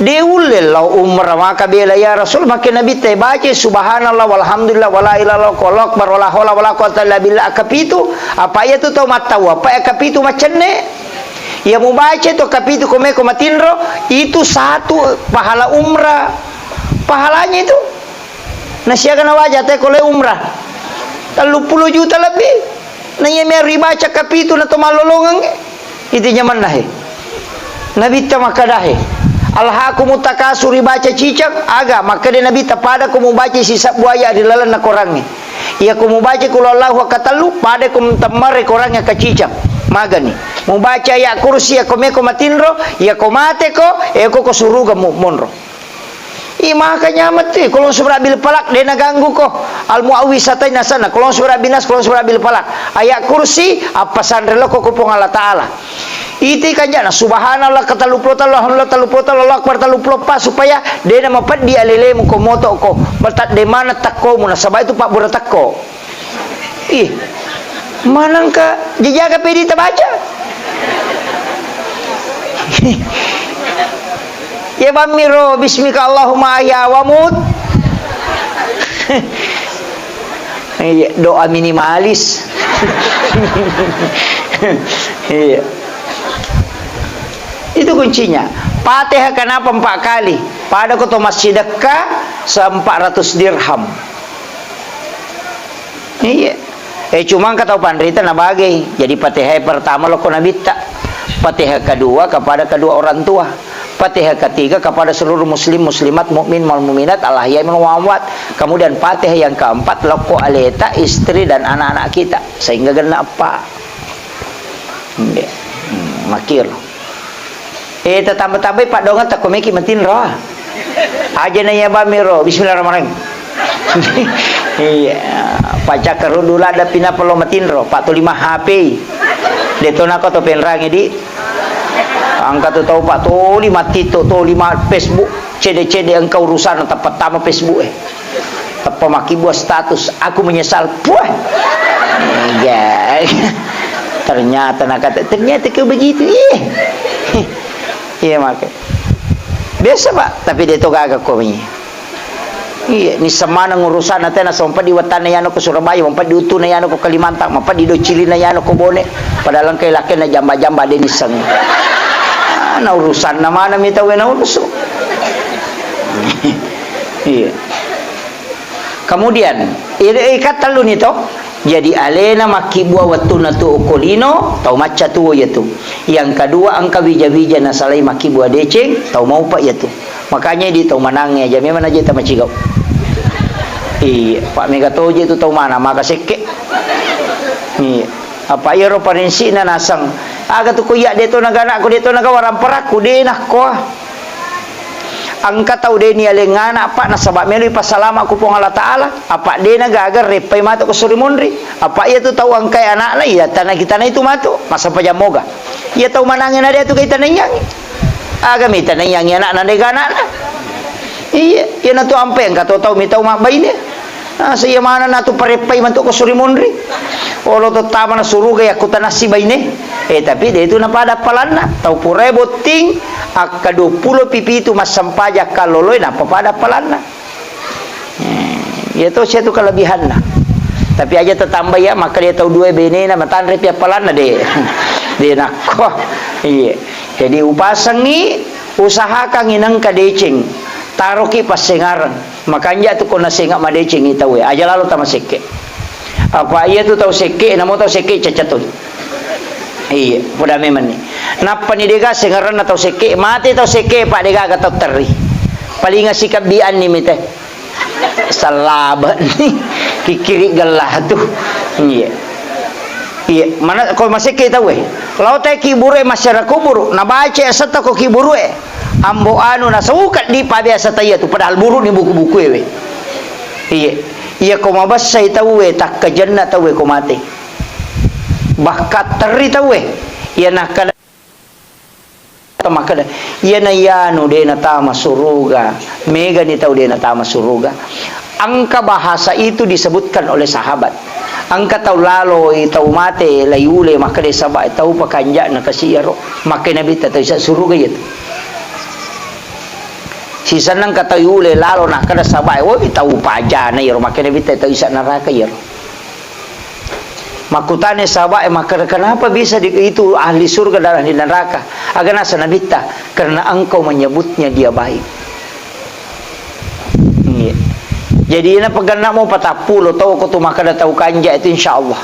"De ulle lao umrah maka bela ya Rasul." Makke Nabitta, "Baca subhanallah walhamdulillah wala ilaha illallah wallahu akbar wala haula wala quwata illa billah akapitu." Apa iya tu tau mattawwa, apa akapitu macenne. Iya mubaca tu akapitu komeko matinro, itu satu pahala umrah. Pahalanya itu. Nasiaga nawaja te ko le umrah. Telluppulo juta lebbi. Na iya mero ribaca kapitu na to mallolongengnge. Iti nyamanna he. Nabitta makkada he. Alhakumut takasur ribaca ciceng, aga makkeda Nabitta pada ko mubaca sisebbu ayat ri lalenna korangnge. Iya ko mubaca qul huwallahu akkatellu, pada ko temmare korangnge kaciceng. Magani. Mubaca ayat kursi iya ko meko matinro, iya ko mate ko, eko ko suruga mu-, monro. Ih, maka nyamettu, qul a'udzu birabbil falaq, de naganggu ko. Al muawwizatain asenna, qul a'udzu birabbin nas, qul a'udzu birabbil falaq. Ayat kursi, appasanre loko ko Puang Allah Taala. Iti kanjana, subhanallah ka telluppulo tellu, alhamdulillah telluppulo tellu, Allahu akbar telluppulo eppa, supaya de namapeddi alelemu ko moto ko, bertadde mana tekkomu, nasaba itu pabbura tekko. Ih, manengka jajaga pedi tabaca. Ya bammiro, bismika Allahumma ahya wa mut. Iya, doa minimalis. Iya. Itu kuncinya. Fatihah kenapa empat kali? Pada ko to massidekka, se-, empat ratus dirham. Iya. Eh, cuma engka tau panrita nabagai. Jadi Fatihah pertama loko Nabitta. Fatihah kedua kepada kedua orang tua. Fatihah ketiga kepada seluruh muslim, muslimat, mukmin, wal mukminat, al ahya'i minhum wal amwat. Kemudian Fatihah yang keempat, lokko aleta, istri dan anak-anak kita. Sehingga genna eppa. Nggih. Hmm, makiro. Eh, tatamba-tambai paddoangeng takko meki matinro. Aja na iya bamiro. Bismillahirrahmanirrahim. Iya, pacakkaru dula ada pinapa lo matinro, Pak, tuli ma H P. De to nako to penrangi di. Engka tu tau, Pak, tuli ma TikTok, tuli ma Facebook, cede-cede engka urusan tappa tama Facebook e. Tappa makkibua status, "Aku menyesal." Puah. Iya. Ternyata nakata, "Ternyata kau begitu." Iya. Iya, maka. Biasa, Pak, tapi de to gaga ko mi. Iya, nisseng maneng urusanna tena sompa di wettanna yano ko Surabaya, mampa di utuna yano ko Kalimantan, mampa di docilina yano ko Bone, padahal engka lakena jamba-jamba de nisseng. Ah, na urusanna maneng mi tau e na urusu. Iya. Kemudian, i-, ikat tellu ni to. Jadi alena makkibua wettunna tu okko lino, tau macca tuo iya tu. Yang kedua, engka wija-wija nasalai makkibua deceng, tau maupa iya tu. Makanya di tau manangnge aja memang aja tamacigau. Iya, Pak, mega toje tu tau mana maka sekke. Iya. Apa iyaro parinsi'na naseng. Aga tu ko iya de to naga anakku, de to naga waramparakku, de nakko. Engka tau de nialeng anak, Pak, nasaba melo ipassalama ku Puang Allah Taala, apa de na gaga reppai matu ko suri monri. Apa iya tu tau engkai anakna, iya tana kita na itu matu, massempajang moga. Iya tau manangnge na de tu kai tanaiyangi. Aga mi tanaiyangi anakna de ga anakna. Iya, iya na tu ampe engka to tau mi tau mabbaine. Nasa iya maneng natu pareppai mantuk ko suri monri. Olo to tama na suruga yakkutanassi baine. Eh, tapi de tu napada appalanna. Tau purae botting, akka dua pulo pipitu massempajang kalloloe, nappa pada appalanna. Eh, iya to sia tu kelebihanna. Tapi aja tetamba iya, maka dia tau dua benena matanre pi appalanna de. De nakko. Iya. Jadi upasengi, usahakangi nengka deceng. Taroki passengareng. Makanja tu ko nasenga madecengi tauwe, aja lalo tama sekke. Apa iya tu tau sekke, namo tau sekke caca toi. Iya, poda memanni. Nappani dega sengarenna tau sekke, mate tau sekke, Pak, degaga tau terri. Palinga sikabbianni mite. Sallabani. Kikkiri gella tu. Iya. Iya, mana ko masekke tauwe. Lao te kiburu e masyarakat kuburu, nabaca asetta ko kiburu e. Ambo anu nasauka di pabiasa taiya tu, padahal buruk ni buku-buku ewe. Iya, iya ko mabessai tauwe, takkajenna tauwe ko mate. Bahkan terri tauwe. Iya nakkada, makkada, iya na iyanu de natama suruga, mega ni tau de natama suruga. Engka bahasa itu disebutkan oleh sahabat. Engka tau laloi, tau mate, laiule, makkeda sahabat, tau pakanja'na kasi iyaro. Makkeda Nabitta, tau isa suruga iya tu. Sisenna engka tau iule lalo, nakkeda sahabat, woi, tau pajana iyaro. Makkeda Nabitta, tau isa neraka iyaro. Makkutana sahabat, makkeda, kenapa bisa di-, itu ahli surga dan ahli neraka? Aga nasa Nabitta, karena engkau menyebutnya dia baik. Iya. Jadi, ina paganna mo patappulo tau ko tu makkeda tau kanja itu, insya Allah.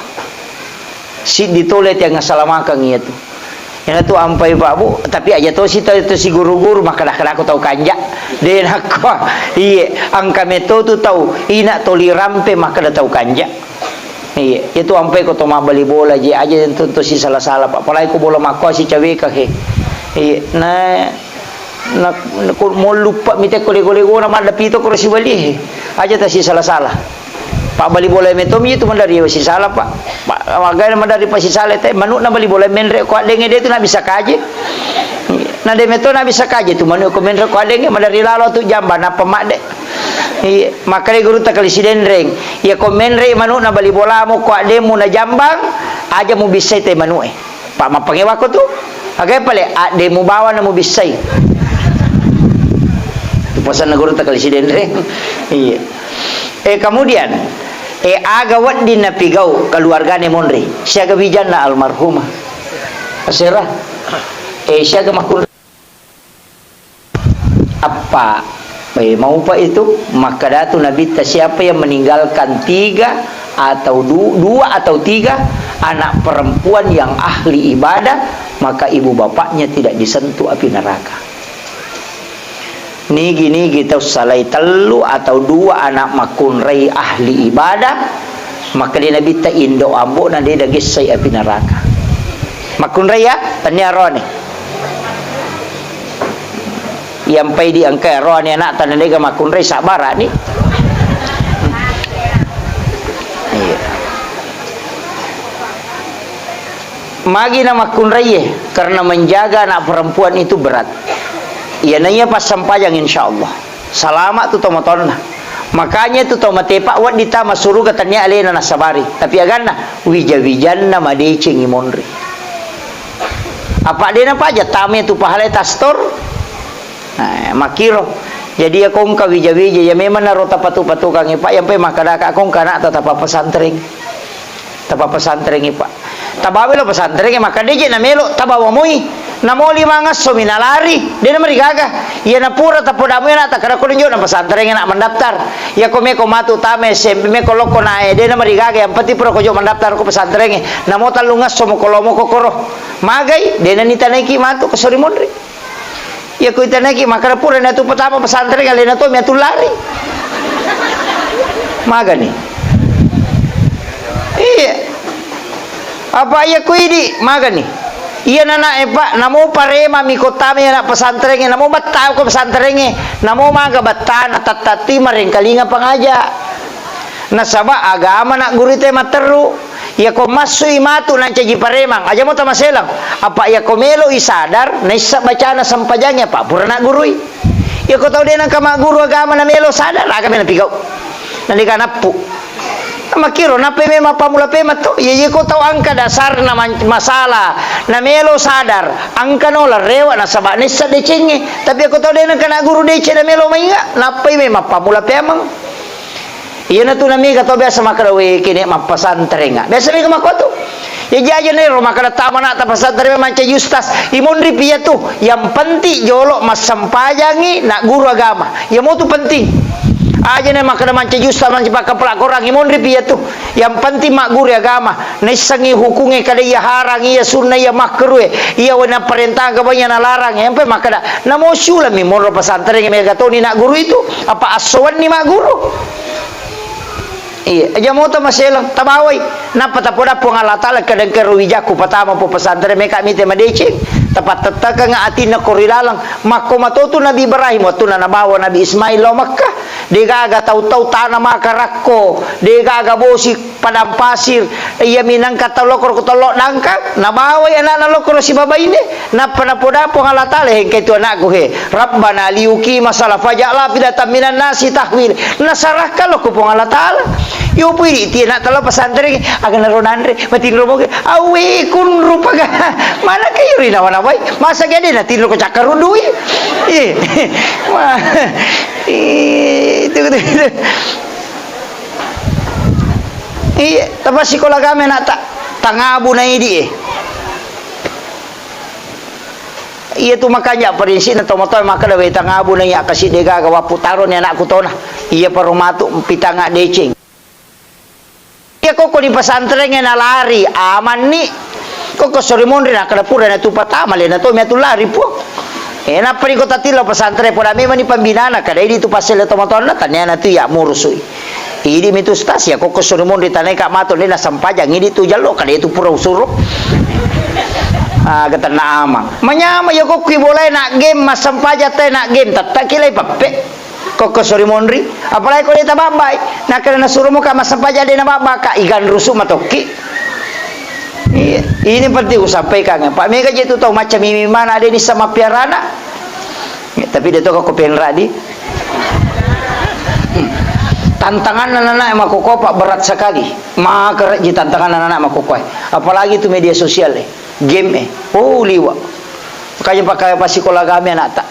Siddi tole tiang asalamakeng iya tu. Ina tu ampai Pak Bu, tapi aja to si tau tu si guru-guru makkeda-keda ko tau kanja. De nakko. Iye, engka meto tu tau ina toli rampe makkeda tau kanja. Iye, itu ampai ko to mabbali bola je aja tu, tu si sala-sala Pak. Apalagi ko bola makko si caweka he. Iye, na Na, na, ko molluppa mi tekko lego-legona madda pito koro sibali. Aja ta sisala-sala. Pabbali bola meto mi tu mandari sisala, Pak. Pak, magana mandari pa sisala te, manu na bali bola menre ko adenge de tu na bisa kaje. Na de meto na bisa kaje tu manu ko menre ko adenge mandari lalo tu jamba na pemadde. Iya, makanya guru takali sidenreng. Ya ko menre manu na bali bola mo ko ademu na jambang, aja mu bisa te manu e. Pak, mappangewakko tu. Aga pale, adde mubawa na mubissai. Tu pasanna guru takali sidenre. Iya. Eh, kemudian, eh, aga wedding napigau keluargane monri. Siaga wijanna almarhumah. Asera. Eh, siaga makkun- Appa, eh, maupa itu, makkadatu Nabitta, siapa yang meninggalkan tiga atau du-, dua atau tiga anak perempuan yang ahli ibadah, maka ibu bapaknya tidak disentuh api neraka. Nigi-nigi tau salai tellu atau dua anak makkunrai ahli ibadah, makkeda Nabitta, indo ambo'na de nagessai api neraka. Makkunrai ya, tania roane. Yampai di engka roane anakta na dega makkunrai, sabbarani. Iya. Magi na makkunraie, karena menjaga anak perempuan itu berat. Iya naiya passempajang, insya Allah. Salama tu tomatoanna. Makanya tu tau matepa wedding tama suruga tania alena nasabari. Tapi aganna, wija-wijanna madecengi monri. Apa dena paja tama tu pahalai tastor. Nah, makiro. Jadi ya kongka wija-wija, ya memang naro tapatu-patukangi, Pak, yampai makkadaka kongka anakta tapa pesantren. Tapa pesantrengi, Pak. Tabawa lo pesantrengi, maka deje namelo tabawa moi. Namo lima ngassomi nalari, dena marigaga. Iya napura tapodamu anakta kada ko njo na pesantrengi nak mendaftar. Ya ko meko matu tama S M P, meko lokko nae, dena marigaga, yang penting pura ko jo mendaftar ko pesantrengi. Namo tallung ngasso mo ko lomo ko koro. Magai, dena nitanaiki matu ke sori monri. Iya ko itanaiki makkada pura natu pertama pesantren alena to miatu lari. Magani. Iya. Apa iya ko idi magani. Iya nana e, Pak, namo parema mi kota mi anak pesantren, namo batta ko pesantren, namo maga battana tattati marengkalinga pangaja. Nasaba agama nak guru te matteru. Iya ko massui matu nancaji paremang, aja mo tamaselang. Apa iya ko melo i sadar, naissa bacana sempajangnge, apa pura nak gurui. Iya ko tau de nengka magguru agama na melo sadar, aga mena pigau. Nandika nappu. Makiro nappa memang pammula pema to. Iya, iya ko tau angka dasarna man-, masalah, na melo sadar, angka no larewa nasaba naissa decengnge. Tapi iya ko tau de nengka nak guru deceng na melo mainga, nappai memang pammula pemang. Iyanatu namiga tau biasa makkeda, "We, kene mappasantrenga." Biasa mega makkuatu. Ya, jaja nero makkeda tama anakta pasantren mancaji ustaz. Imonri pi iyatu. Yang penting jolo massempajangi nak guru agama. Iya motu penting. Aja na makkeda mancaji ustaz, mancaji pakkappala Korang, imonri pi iyatu. Yang penting magguru agama. Naissengngi hukungnge kada iya harang, iya sunna, iya makruh e. Iya wena parentang kaba iya nalarang. Yang penting makkeda, namo siulami monro pasantren mega toni nak guru itu. Apa assowanni magguru? Iya, aja moto maselang, tabawai. Nappa tapoda Puang Allah Taala, kadang kero wijakku patama po pesantren meka mite madeceng. Tapattettakeng atinna ko ri laleng. Makko matotu Nabi Ibrahim, wattunna nabawa Nabi Ismail lao Makkah. Degaga tau-tau tana maka rakko. Degaga bosi padang pasir. Iya minangka tau lokoro ko tollo dangka. Nabawai anakna lokoro sibabaine. Nappa napoda Puang Allah Taala, "He, engkai tu anakku, he. Rabbana liyuqima shalah faj'al afidatan minan nasi tahwi." Nasarahkan lo ku Puang Allah Taala. Yo pui di ti anak talo pesantren, aga naro nanre, matinro moge. Awe kun rupaga. Mana kayu ri nawa-nawai? Masa gede na tinro ko cakkarudui? Eh. Wah. Eh, itu, itu, itu. Iya, tapa sikola kami anak tak tangabu na idi, eh. Iya tu makanja prinsipna tomatoa makkeda, "We, tangabu na iya kasi degaga wappu taroni anakku tona." Iya paro matu pitanga deceng. Iya kokko di pesantrengnge nalari, amanni. Kokko sori monri nakkeda pura natu patama le nato miatu lari puang. Eh, nappa di kota tilo pesantren poda memang ni pembinana kada idi tu paselle tomatoanna taniana tu iya murusui. Idi mitu ustaz, iya kokko suri monri tanai ka mato de nasempajang idi tu jallo kada itu pura usuro. Ah, gatanna amang. Manyama iya kokki bolai nak game, massempajang te nak game, tattaki lai pappe. Kokko suri monri, apalagi ko de tababbai. Nakkeda nasuro muka massempajang de nababba ka, iganrusu matokki. Iya, ini penting usampaikan. Pak mega je tu tau macam mimi mana de nissa mappiarana. Ya, tapi de to ko penra di. Tantanganna nana makkokkoe, Pak, berat sekali. Makerja tantanganna nana makkokkoe. Apalagi itu media sosial, eh. Game, eh. Oh, liwa. Makanya pakai pasikola kami anakta.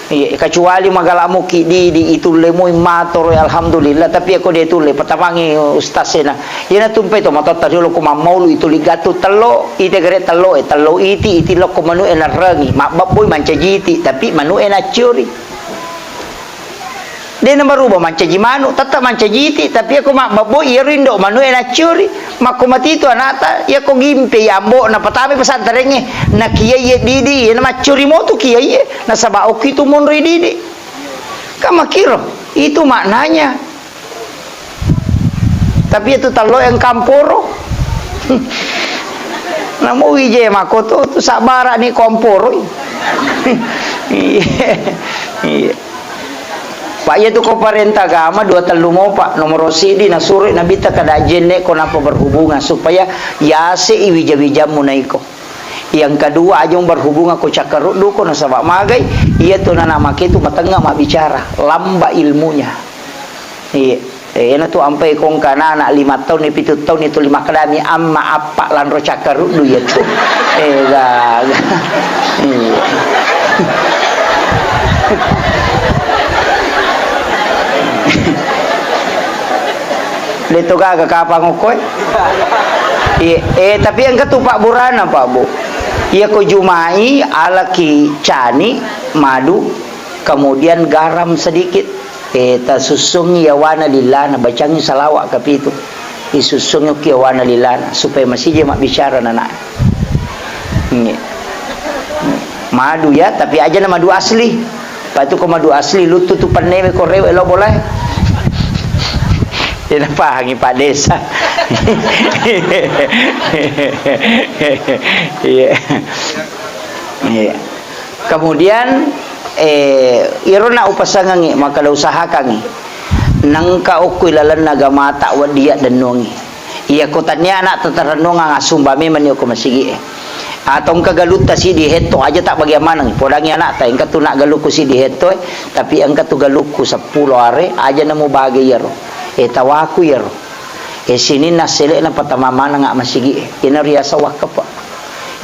Iya, kecuali magalamuki di, di itulle mui matoro, alhamdulillah. Tapi ako de tulle, patamangi ustaz sena. Iyana tumpai to matotta riolo ko mammaulu itu ligatu tello, ite gere tello, eh, tello iti, iti lokko manu e narrengi. Mabbabboi mancaji iti, tapi manu e nacciori. Dena berubah mancaji manu, tetap mancaji iti, tapi ako mabbabboi iyaro indo manu e nacciori. Makko matitu anakta, iyako gimpe ambo na patame pesantrengnge, na kiai e didi, na maccori motu kiai e, nasaba okki tu monro i didi. Kan makkiro, itu maknanya. Tapi itu tello yang kamporo. Namo wije mako tu, tu sabara ni komporo. Iya. Iya. Pak, iya tu ko parenta agama dua tellu mopa, nomoro sidi nasuro Nabitta kada jenne ko napa berhubungan supaya yase i wija-wijammu naiko. Yang kedua, aja berhubungan ko cakkaruddu ko nasaba magai, iya tu nana make tu matengnga mabbicara, lamba ilmunya. Iya. Eh, ena tu ampai kongka nana lima tahun ni, pitu tahun itu lima kedami amma appa lanro cakkaruddu iya tu. Eh, gaga. Iya. De to gaga kapang okkoe. Iya, eh, tapi engka tu pabburana, Pak, Bu. Iya ko jumai alaki cani, madu, kemudian garam sedikit. Eh, tasussungi yawana lillana, bacangi salawat kapitu. Isussungi yawana lillana supaya masija mabbicara nana. Iya. Madu ya, tapi aja na madu asli. Patu ko madu asli, luttu tu pennewe ko rewe lo bolae. Iya napahangi Pak Desa. Iya. Iya. Kemudian, eh, iro na upasangangi, maka da usahakangi. Nengka okko ilalenna agamata waddia dennuangi. Iya ko tania anak tatarennuang asumba memang ni okko masigi e. Atau engka galutta sidi hetto aja tak bagian maneng. Podangi anak ta, engka tu nak galukku sidi hetto e, tapi engka tu galukku seppulo are, aja namo bagi iyaro. Eh, tawaku iyaro. Eh, sininna selekna patama maneng masigi e. Ina riasa wakkepa.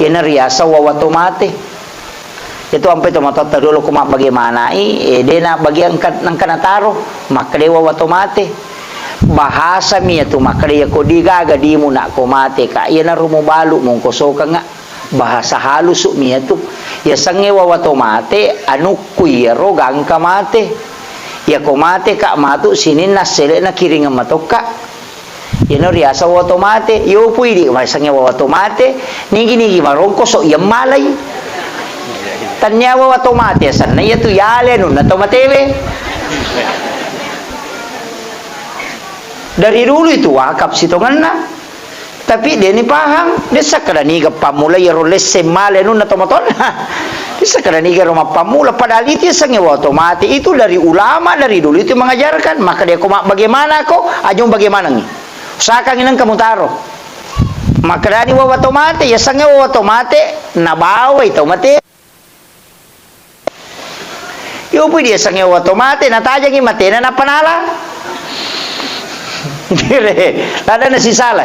Ina riasa wawa to mate. Itu ampai tomatoatta dulu ko mabbagimanai, eh, de na bagian ka-, nengka nataro, makkeda wawa to mate. Bahasa mi iyatu makkeda iya ko digaga dimu nak ko mate ka, iyanaro mubalu mungko sokengnga. Bahasa halusu mi iyatu. Yasengnge wawa to mate, anukku iyaro gangka mate. Iya ko mate ka matu sininna selekna kiringeng matokka. Iyana riaseng wawa to mate, yopu idi masengnge wawa to mate, nigi-nigi marongkoso iya malai. Tania wawa to mate asenna iyatu yale anunna to matewe. Dari dulu itu wakaf sitongenna. Tapi deni pahang, dessa kada niga pammula iyaro lesseng male anunna to matonna. Dessa kada niga ro mappammula, padahal itu yasengnge wawa to mate. Itu dari ulama dari dulu itu mengajarkan. Maka dia ko ma-, bagaimana ko, ajung bagaimanangi. Usahakangngi nengka mutaro. Makkedani wawa to mate, yasengnge wawa to mate, nabawai to mate. Yopi diasengnge wawa to mate, natajangi matena nappa nala. Ladana sisala.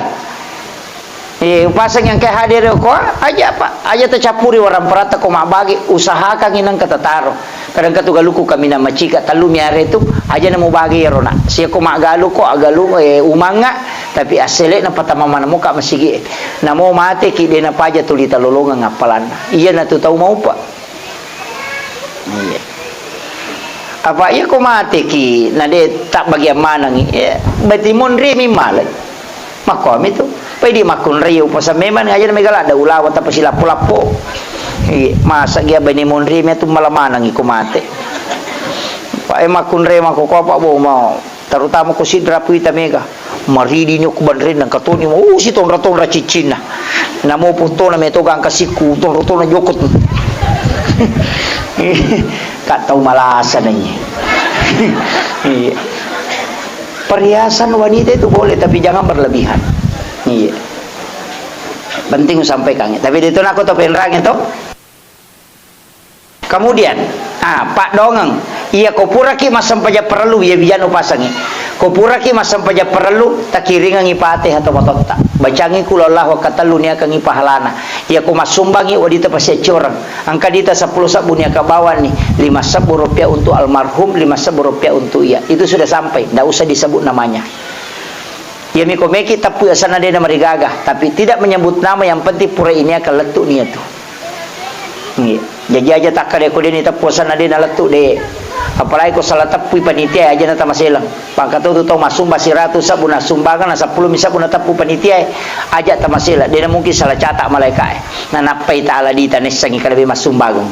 Eh, upaseng yang ke hadir ko, aja apa, aja tacappuri warang perata ko mabbagi, usahakangngi nengka tataro. Kadang katu galuku kaminang macika, tellu mi are tu, aja na mubagi iyaro na. Sia ko maggalu ko, agalu, eh, umangnga, tapi assele na patama maneng moka masigi e. Namo mate ki de na paja tuli talolongeng appalanna. Iyana tu tau maupa. Iya. Apa iya ko mate ki, na de tak bagian maneng, eh, berarti monri mi malai. Makkuami tu. Pai di makkunrai upaseng memang aja na mega ladda ulawa tappa silappo-lappo. Iya, masa gia bani monri mi tu mala maneng iko mate. Pak, eh, makkunrai mako ko apa bo mau. Terutama ko sidra puita mega. Maridi ni ku banren dan katoni mau, uh, si tonra-tonra ciccinna. Namo potona meto gangka sikku, tonra-tonra jokot. Kak tau malasa nanye. Iya. Perhiasan wanita itu boleh, tapi jangan berlebihan. Iya. Penting sampaikan. Tapi itu nak to penrang itu. Kemudian, ah, paddongeng. Iya ko puraki massempajang parellu, iya bijana upasengngi. Ko puraki massempajang parellu, takiringengi Fatihah to matotta. Bacangi qul huwallahu katellu niakangi pahalana. Iya ko massumbangi, weddita pasiaccoreng. Engka dita seppulo sebbu niaka bawanni, lima sebbu rupiah untuk almarhum, lima sebbu rupiah untuk iya. Itu sudah sampai, ndak usah disebut namanya. Iya miko meki teppu asenna de na marigaga, tapi tidak menyebut nama, yang penting pura ini akan lettu niatu. Iya. Jaji aja takkada ko de ni teppu asenna de na lettu de. Apalagi ko salah teppui panitia aja na tamaseleng. Pangkatu tu tau massumba siratu sebbu na sumbangeng na seppulo mi sebbu na teppu panitia e. Aja tamaseleng, de na mungkin salah catat malaika e. Na nappai taala dita nessangi kada be massumbangeng.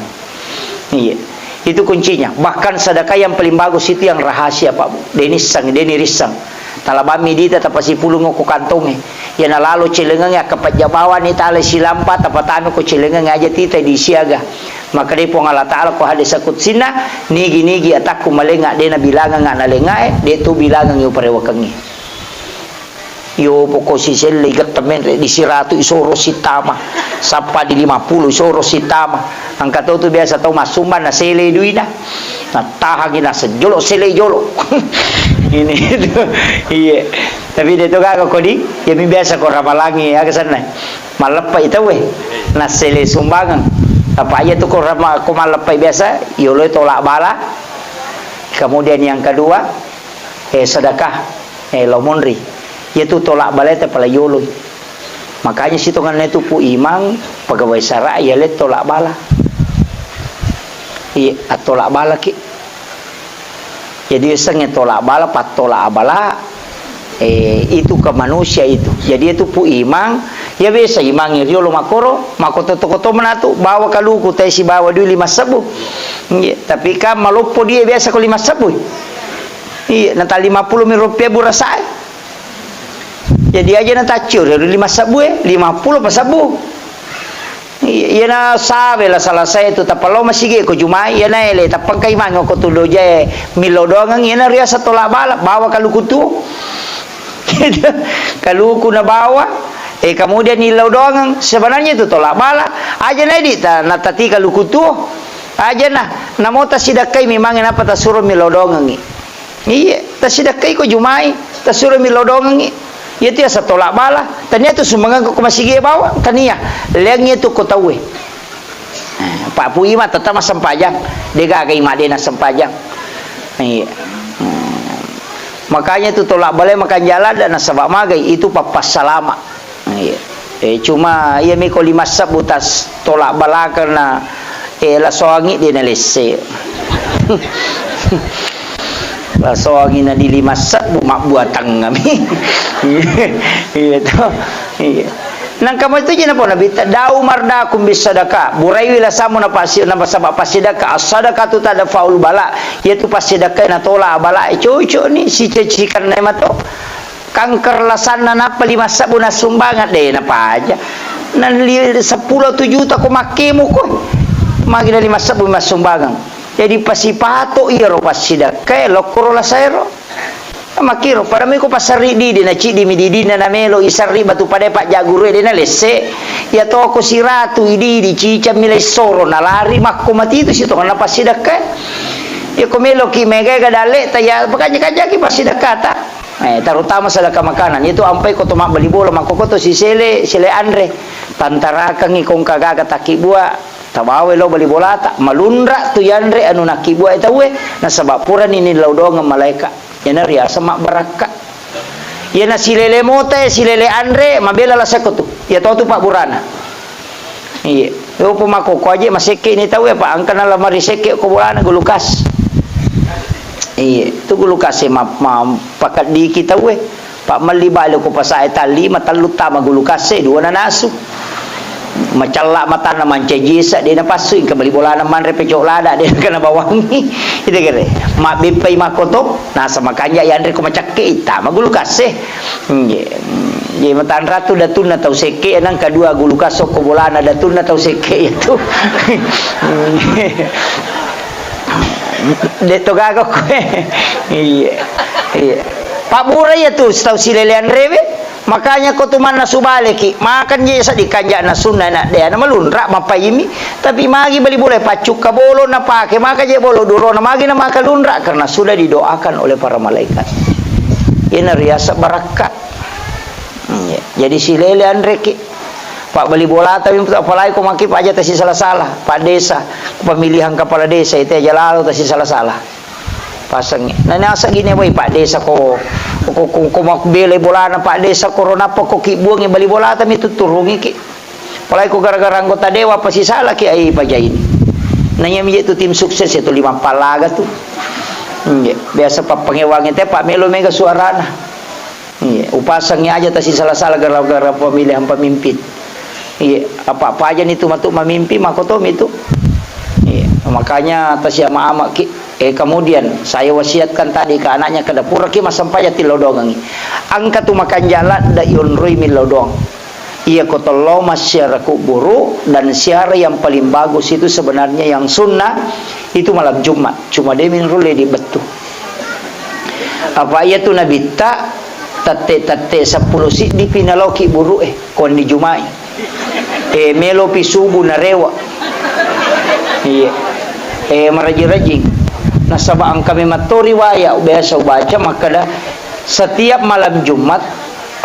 Iya. Itu kuncinya. Bahkan sedekah yang paling bagus itu yang rahasia, Pak Bu. Deni sang, deni risang. Talabami dita tapasipulung ko kantonge. Yana lalo celengange akka pajjabawani tala silampa tapatami ko celengange aja tita di siaga. Maka dei Puang Allah Ta'ala ko hadis kutsinna, nigi-nigi atakku malenga dena bilangang na lengae, de tu bilangang uparewakengi. Yo, poko siselle igette menre di siratu isoro sitama, sappa di lima puluh isoro sitama. Engka to tu biasa tau massumbang na sele duina. Na tahangi na sejolo sele jolo. Ini itu. Iya. Tapi de to gaga kodi, ya mi biasa ko ramalangi aga senna. Malleppa i tauwe. Na sele sumbangeng. Apa iya tu ko rama, ko malleppa i biasa, yolo tolak bala. Kemudian yang kedua, eh, sedekah, eh, lao monri. Iyatu tolak bala teppa la yoloi. Makanya sitongenna itu Pu Imang, pegawai sara, iya le tolak bala. Iya, attolak bala ki. Jadi sengnge tolak bala, pattolak bala, eh, itu ke manusia itu. Jadi itu Pu Imang, ya biasa Imang riolo makoro, makoto-koto menatu, bawa kaluku, tesi bawa dui lima sebu. Iya, tapi kan maloppo dia biasa ko lima sebu. Iya, nata lima puluh mi rupiah bu rasae. Jadi aja na taccio ri lima sebbu e, lima puluh pa sebbu. Iya, iya na sawe la salasai tu tappa lao masigi ko Jumai, iya na ele tappa engka Imang ko tu dojae millau doangeng, iya na riasa tolak bala, bawa kaluku tu. Kaluku na bawa, eh, kemudian illau doangeng, sebenarnya itu tolak bala, aja na edita natati kaluku tu. Aja na, namo tasidakkai memang napa tasuro millau doangengi. Iya, tasidakkai ko Jumai, tasuro millau doangengi. Iya tu asa tolak bala. Tania tu sumbangeng ko masigi bawang, tania. Leangi tu ko tauwe. Eh, Pak Pu Imang tetap massempajang. De gaga Imang de nassempajang. Iya. Hmm. Makanya tu tolak bala makan jalan dan nasaba magai itu pappassalama. Iya. Eh, cuma iya mi ko lima sebbu tas tolak balakeng na, eh, lasoangi de nalesse. Lasoangi na di lima sebbu mabbuatang kami. Iya, iya to. Iya. Nangka mo itu jina pona bita dau mardakum bisadaka. Buraiwi lasamu na pasi, na saba pasidaka. As-sadaqatu tadfa'ul bala. Iya tu pasidaka na tola bala. Eh, cocok ni si cecikan na mato. Kanker lasanna nappa lima sebbu nassumbangeng, de napaja. Na li-, seppulo tu juta ko makkemu ko. Magi na lima sebbu massumbangeng. Jadi pasipato iyaro passidakkae lokkoro lasaero. Makkiro, pada mui ko passerri didi, na ciddi mi didinna na melo isarri batu pada pajjaguru de na lesse. Iya toko siratu i didi, cicammi lessoro, na lari makko matitu sitongenna passidakkae. Iya ko meloki mega-ega dalle ta, iya pakanja-kanjaki passidakkata. Eh, terutama sedekah makanan, itu ampai ko to mabbali bola, makkoko to sisele, sele anre. Tantarakengngi ko engka gaga takkibua, tabawa lo bali bolata, malunra tu yanre anu nakkibua tauwe, nasaba purani nillau doangeng malaeka. Iyana riaseng mabbarakka. Iyana silele mota, silele anre, mabela laseko tu. Iya to tu pabburana. Iya. Yo, upama ko, ko aje masekke ni tau, apa angkana lamari sekke ko bolana gulukas. Iya, tu gulukas e ma, ma, pakeddiki tau e. Pa melli bale ko pasae talli, matellu tama gulukas e, dua nanasu. Macella matanna mancaji esa, de napassu, engka bali bolana manre pecok lada, de kena bawangi. Ide gere. Mabbeppai makkoto, nasa makanja yanre ko macakke, tama gulukas e. Nggih. Nggih, matanratu datunna tau sekke, nang kadua gulukas okko bolana datunna tau sekke itu. De to gaga koe. Iya. Iya. Pabbura iya tu tau silelean rewe. Makanya ko tu mannasu baleki, makan je seddi kanja nasunna na de ana malunra mapaimi. Tapi magi bali bola paccukka bolo napake, maka je bolo durona magi na maka lunra karena sudah didoakan oleh para malaikat. Iyana riaseng barakka. Hmm, iya. Jadi silele anreki. Pak bali bola tapi apalagi ko maki paja tasi salah-salah. Pak desa, pemilihan kepala desa itu aja lalu tasi salah-salah. Pasangi. Nah, nasa gini wai Pak desa ko, ko, ko, ko mabbelai bolana Pak desa ko ronappa ko ki buangi bali bolata mi tutturungi ki. Apalagi ko gara-gara anggota dewan pasti salah ki ai paja ini. Nanya mi tu tim sukses itu lima palaga tu. Hmm, iya. Biasa pappangewangi te Pak melo mega suarana. Iya, upasangi aja tasi salah-salah gara-gara pemilihan pemimpin. Iya, apa-apa aja ni tu matu mamimpi, makotomi tu. Iya. Makanya tasiama-amaki. Eh, kemudian saya wasiatkan tadi ke anaknya, kada puraki massempajang tillau doangengngi. Engka tu makanja ladde ionroi millau doang. Iya ko tello massiara kuburu, dan siara yang paling bagus itu sebenarnya yang sunnah itu malam Jumat. Cuma de minrulle dibettu. Apa iya tu nabitta tette-tette seppulo siddi pi nalao kiburu e, ko wenni Jumai. Eh, melopi subuh narewa. Iya. Eh, maraji-rajing. Nasaba engka memang to riwayat biasa ubaca makkeda, setiap malam Jumat,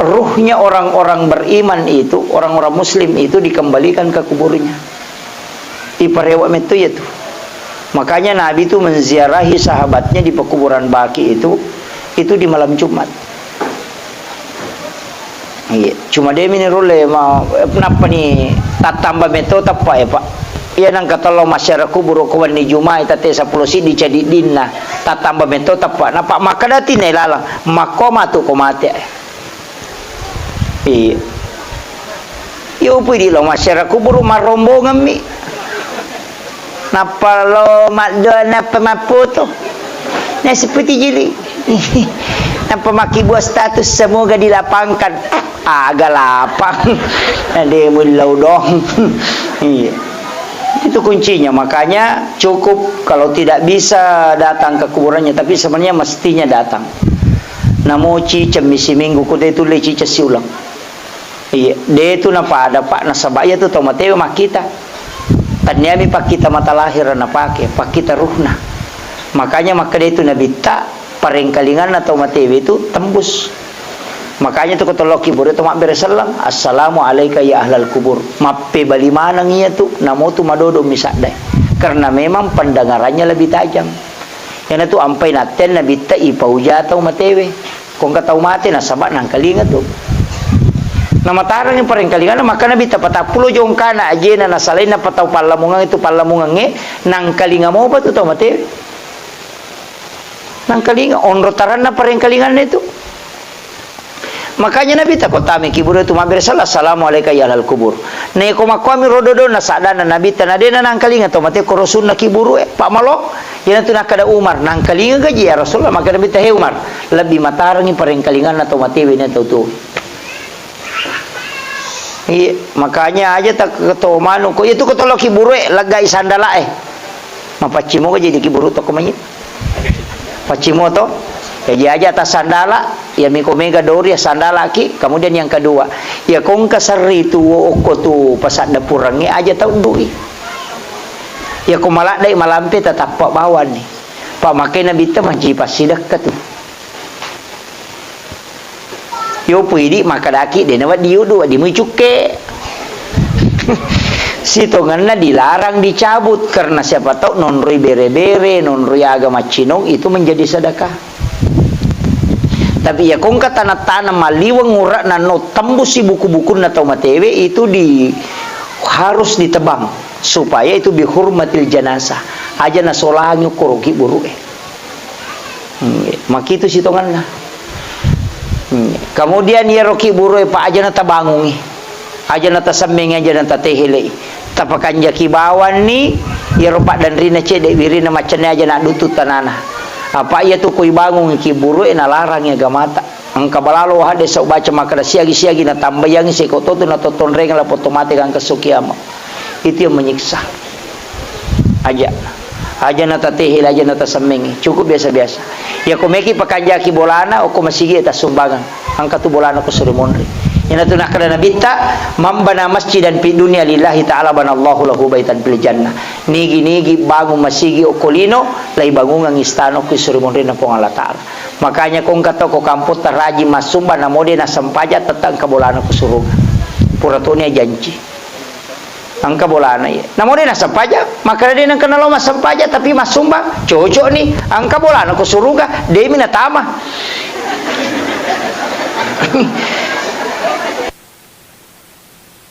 ruhnya orang-orang beriman itu, orang-orang muslim itu dikembalikan ke kuburnya. Iparewa metto iya tu. Makanya Nabi tu menziarahi sahabatnya di pekuburan Baqi itu, itu di malam Jumat. Iya, cuma de mini rulle ma-, nappa ni tattamba metto teppa e, Pak. Iya, nang katollo masyara kuburu ko wenni Jumai tette seppulo siddi cadiddinna, tattamba metto teppa. Napa makkeda tinne lalang, makko matu ko mate. Iya. Iyo pui di lo masyara kuburu marrombongemmi. Nappa lo maddoa, nappa mappoto. Nasipputi jili. Nappa makkibua status, "Semoga dilapangkan." Aga lapang. Ade mullau dong. Iya. Itu kuncinya. Makanya cukup kalau tidak bisa datang ke kuburannya, tapi sebenarnya mestinya datang. Namoci cemmi siminggu, kude tulle cica siulang. Iya, de tu napada, Pak, nasaba iya tu tau matewe makkita. Tanniami pakkita mata lahir napake, pakkita ruhna. Makanya makkeda itu Nabitta, parengkalinganna tau matewe itu tembus. Makanya tu ko tolloki buru to mabbere selleng, "Assalamu alaika ya ahlal kubur." Mappebali maneng iya tu, namo tu madodo misaddae. Karena memang pendengarannya lebih tajam. Iyana tu ampai natten Nabitta ipauja tau matewe. Ko engka tau mate nasaba nangkalinga tu. Namatarangi parengkalinganna, makkana Nabitta patappulo jongkana ajena nasalainna patau pallamungang itu pallamungangnge, nangkalinga mopa tu tau matewe. Nangkalinga onro taranna parengkalinganna itu. Makanya Nabitta ko tami kiburu tu mabbere selleng, "Assalamu alaika ya ahlal kubur." Neko makkuami rodo-dona sadana Nabitta, na dena nangkalinga tau mate ko rosunna kiburu e, Pak Malo. Iyanatu nakkeda Umar, "Nangkalinga gaji ya Rasulullah?" Makkeda Nabitta, "He Umar, lebbi matarangi parengkalinganna tau matewe na tau tuo." Iya, makanya aja tak keto manu ko itu keto lo kiburu e, leggai sandala e. Mapaccimo gaji di kiburu toko manyit. Paccimo to. Jadi aja atas sandala, ya miko mega dori ya sandala ki. Kemudian yang kedua, ya kongka serri tu okko tu pasadda purangi aja tau dui. Ya ko maladdai malampe tatappa bawang ni. Pak makai Nabitta manci passidekka tu. Yo pui idi makkedaki de nawedding yudu, wedding mui cukke. Sitongenna dilarang dicabut karena siapa tahu nonroi bere-bere, nonroi aga maccinong itu menjadi sedekah. Tapi ya kongka tanah-tanah maliweng urak nanno tembusi buku-bukunna tau matewe itu di, harus ditebang supaya itu bihurmatil janazah. Aja nasolangi ukko roki buru'e. Hmm, makitu sitonganna. Hmm, kemudian iyaro kiburu e, Pak, aja natabangungi. Aja natasemmengi, aja natatehelei. Tapakanjaki bawanni, iyaro paddanrina cedde wirina maccanne aja naddutu tanana. Apa iya tu koi bangungi kiburu e, nalarangi agamata. Engka balalo hadde sau baca makkeda siagi-siagi natambayangi seko totu natottonreng lapotto mate gangka su kiamat. Itu yang menyiksa. Aja. Aja natatehe, aja natasemmengi. Cukup biasa-biasa. Iya ko meki pakanjaki bolana, okko masigi e tassumbangeng. Engka tu bolana ko suri monri. Iyanatu nakkeda Nabitta, "Man bana masjidan fid dunya lillahi ta'ala banallahu lahu baitan fil jannah." Nigi-nigi bangun masigi okko lino, lai bangungang istana okko suri monrinna Puang Allah Ta'ala. Makanya ko engka to ko kampotta rajin massumbang, namo de nasempaja, tette engka bolana ko suruga. Pura toni ajanci. Engka bolana iya. Namo de nasempaja, makkeda de nengka nalo massempaja, tapi massumbang, cocok ni. Engka bolana ko suruga, de mi natama.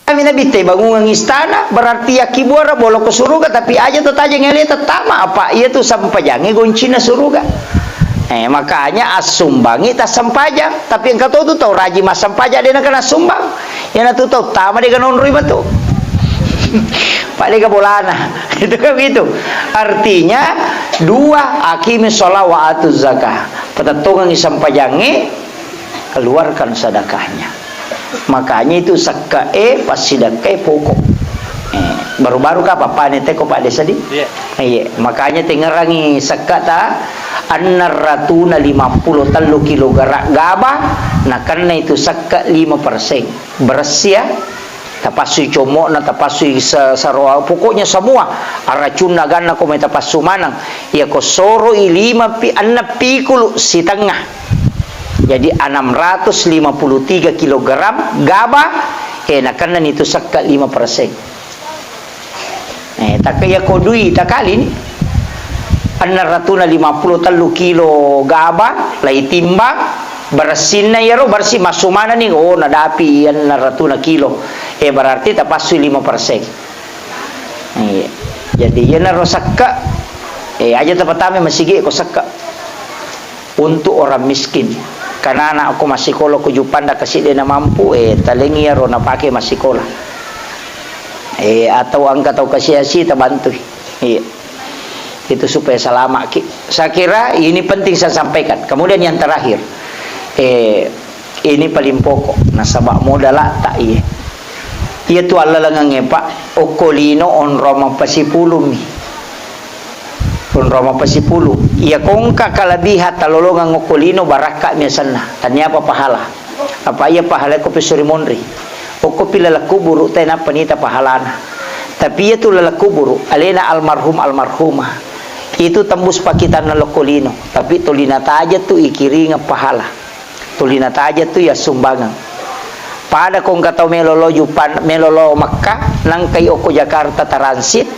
Kami Nabitta bangungang istana, berarti yakkibuara bolo ko suruga, tapi aja to tajeng ele tettama, apa iya tu sempajangnge goncinna suruga. Eh, makanya assumbangi tassempajang, tapi engka to tu tau rajin massempajang de nengka nassumbang. Iyanatu tau tama de ganonroi matu. Padeka bolana. Itu kan begitu. Artinya, dua, aqimi sholat wa atu zakah. Patettongengi sempajangnge, keluarkan sedekahnya. Makanya itu sekka e, passidekka e pokok. Eh, baru-baru ka papane teko Pak Desa di? Iya. Iya, makanya tengerangi sekka ta, enneng ratuna lima pulo tellu kilogram gaba, nakenna itu sekka lima persen. Beressi ya. Tapassui commo'na, tapassui sa-, saroa, pokoknya semua. Aracunna ganna ko mai tapassu maneng. Iya ko soroi lima pi-, enneng pikulu sitengnga. Jadi enam ratus lima puluh tiga kilogram gaba, eh, nakennani tu sekka lima persen. Eh, takka iya ko dui takalini, enneng ratuna lima pulo tellu kilo gaba, lai timbang, beressinna iyaro, bersih massu manenni, oh, nadapi enneng ratuna kilo. Eh, berarti tapassui lima persen. Eh, jadi iyanaro sekka, eh, aja tapatama masigi ko sekka. Untuk orang miskin. Karena anakku massikola ko Juppanda kasi de' namampu, eh, talengi iyaro napake massikola. Eh, atau engka tau kasiasi tabantui. Iya. Itu supaya selamat ki. Saya kira ini penting saya sampaikan. Kemudian yang terakhir, eh, ini paling pokok. Nasaba modal tak iya. Iya tu allalengengnge, Pak, okko lino onrong mapasipulumi. Onrong mapasipulu. Iya ko engka kalabiha talolongeng okko lino, barakka mi asenna. Tania apa pahala. Apa iya pahala ko pesuri monri. Okko pi laleng kuburu te nappa nita pahalana. Tapi iya tu laleng kuburu, alena almarhum almarhumah. Itu tembus pakitanna lokko lino. Tapi tolina taja tu ikiringeng pahala. Tuli nataja tu iya sumbangeng. Pada ko engka tau melo lo Jupan-, melo lo Mekka, nangkai okko Jakarta transit,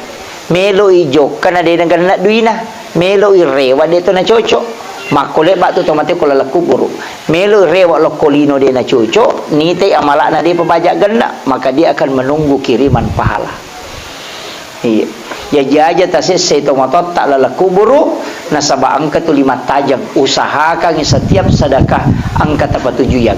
melo i jokka na de' nagenna duina, melo i rewa de' to nacocok. Makko lebba tu tomate ko laleng kuburu. Melo i rewa lokko lino de' nacocok, nitai amala'na de' pabaja genna, maka dia akan menunggu kiriman pahala. Iya. Jaji aja tasessai tomatoatta laleng kuburu, nasaba engka tuli mattajeng. Usahakangi setiap sedekah engka tapatujuyang.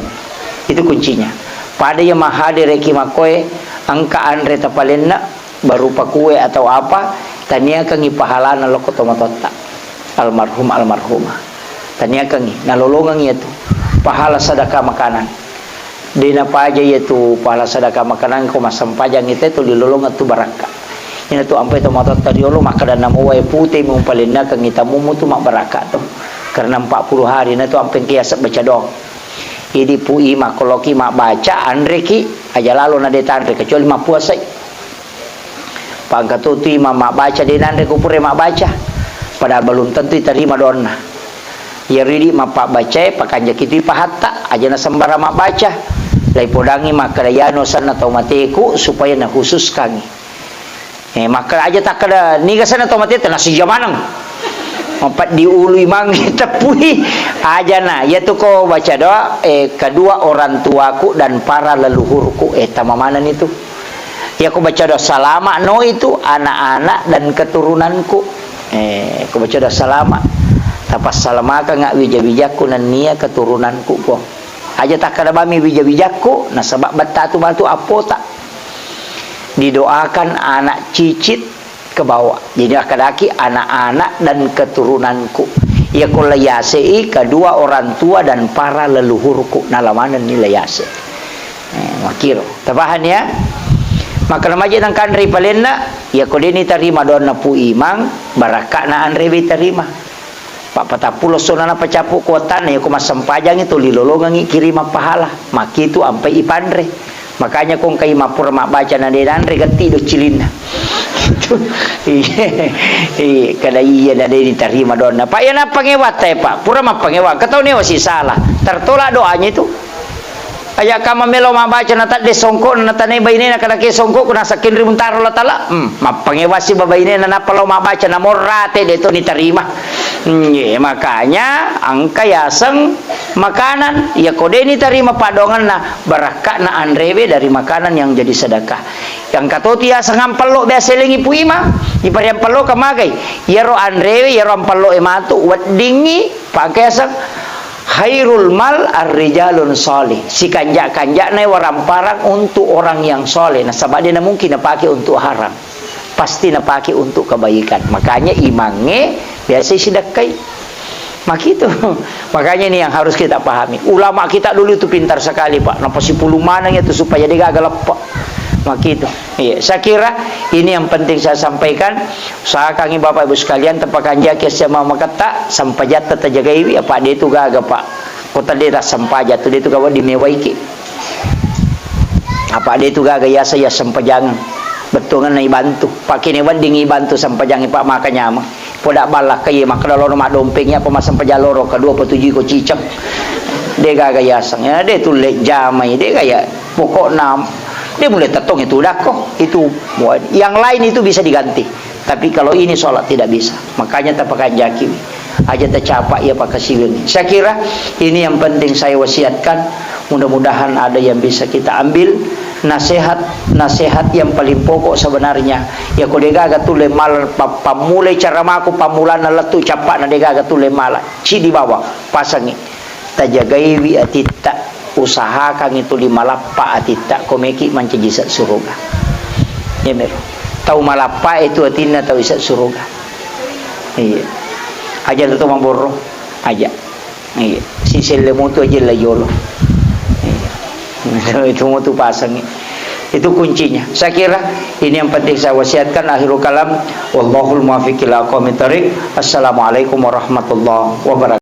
Itu kuncinya. Pada iya mahadereki makkoe, engka anre tapalenna, berupa kue atau apa, taniakangi pahalana lokko tomatoatta. Almarhum, almarhumah. Taniakangi, nalolongengi iyatu. Pahala sedekah makanan. De' napaja iyatu pahala sedekah makanan ko massempajang ite tu lilolongeng tu barakka. Ina tu ampai tomatoatta riolo makkeda namo wae pute mumpalennakengi tamu mutu mabbarakka tu. Karena empat puluh hari na tu ampai engka yaseng baca doang. Idi Pu Imang ko loki mabbaca, anreki, aja lalo na de' tanre kecuali mappuasai. Pangka tu tu Imang mabbaca de' nanre ko pura mabbaca. Padahal belum tentu itarima doanna. Iyaro idi mappabbacae, pakanjaki tu pahatta, aja na sembarang mabbaca. Laipodangi makkeda, "Iyanu asenna tau mateku," supaya nakhususkangi. Eh, makkeda aja takkeda, "Niga asenna tau mateta?" Nasija maneng. Mapeddi ului mange teppui. Ajana, iyatu ko baca doa, eh, kedua orang tuaku dan para leluhurku. Eh, tama maneng itu. Iya ko baca doa salama no itu anak-anak dan keturunanku. Eh, ko baca doa salama, tapassalamakanga wija-wijakku nennia keturunanku, Puang. Aja takkeda bami wija-wijakku, nasaba bettatu matu appota. Didoakan anak cicit ke bawah. Jadi akkadaki anak-anak dan keturunanku. Iya ko layasei kedua orang tua dan para leluhurku. Nalamanenni layase. Eh, makkiro. Tapahang ya? Makkeda maje nangkanre palenna, iya ko deni tarima doanna Pu Imang, barakka'na anrewe tarima. Pappatappulo sona napacapu kuatanna, iya ko massempajangi tuli lolongengi kirimang pahala. Makkitu ampai ipanre. Makanya ko engkai mappura mabbaca na de nanre gatti do cilinna. Iya, iya, kada iya na de ditarima doanna. Pak, iya nappangewa te, Pak. Pura mappangewa, engka tau newa sisala. Tertolak doanya itu. Aja kama melo mabbaca na tadde songko na tanai bainena kada ke songko ku nasakin rimuntaro la tala. Hmm, mappangewa si babainena nappa lao mabbaca na morrate de to nitarima. Hmm, ye, makanya engka yaseng makanan, iya ko de nitarima paddoangenna, barakka'na anrewe dari makanan yang jadi sedekah. Yang katoti yaseng ampello biasa lengi Pu Imang, ipariampello ka magai. Iyaro anrewe, iyaro ampello e matu, weddingi, pake yaseng Khairul mal ar-rijalun salih. Sikanja-kanjana waramparang untuk orang yang saleh. Nasaba de na mungkin napake untuk haram. Pasti napake untuk kebaikan. Makanya imangnge biasa sidekkai. Makitu. Makanya ini yang harus kita pahami. Ulama kita dulu itu pintar sekali, Pak. Napa sipulung maneng itu supaya de gaga leppa. Makitu. Iya, saya kira ini yang penting saya sampaikan. Usahakangi Bapak Ibu sekalian, tapakanjaki sia mamaketta, sempajatta tajagaiwi, apa de itu gaga, Pak. Kota de tassempajang tu, de itu gaga dimewaiki. Apa de itu gaga yasa ya sempajang. Bettuanna ibantu. Pakene wedding ibantu sempajangi, Pak, maka nyameng. Poda ballakka iye makkeda loro maddompeng, apa massempajang loro, kedua apa tuju iko ciceng. De gaga yaseng. Ya, de tulle jamai, de gaya. Pokokna, de mulai tettong itu dakko. Itu, yang lain itu bisa diganti. Tapi kalau ini sholat tidak bisa. Makanya tapakanjaki. Aja tacapa iya pakasiweng. Saya kira ini yang penting saya wasiatkan. Mudah-mudahan ada yang bisa kita ambil nasihat-nasihat yang paling pokok sebenarnya. Ya, ko de gaga tulle mala, pa-, pammulai caramaku, pammulana lettu cappana de gaga tulle mala. Cidi bawang, pasangi. Tajagaiwi atitta, usahakangi tuli malappa atitta, ko meki mancaji ise suruga. Yamero. Tau malappa itu atinna tau ise suruga. Iya. Aja tu maborro, aja. Iya. Siselle mutu aja la yolo. Iya. Itu mutu pasangi. Itu kuncinya. Saya kira ini yang penting saya wasiatkan. Akhirul kalam. Wallahul muwaffiq ila aqwamit thariq. Assalamualaikum warahmatullahi wabarakatuh.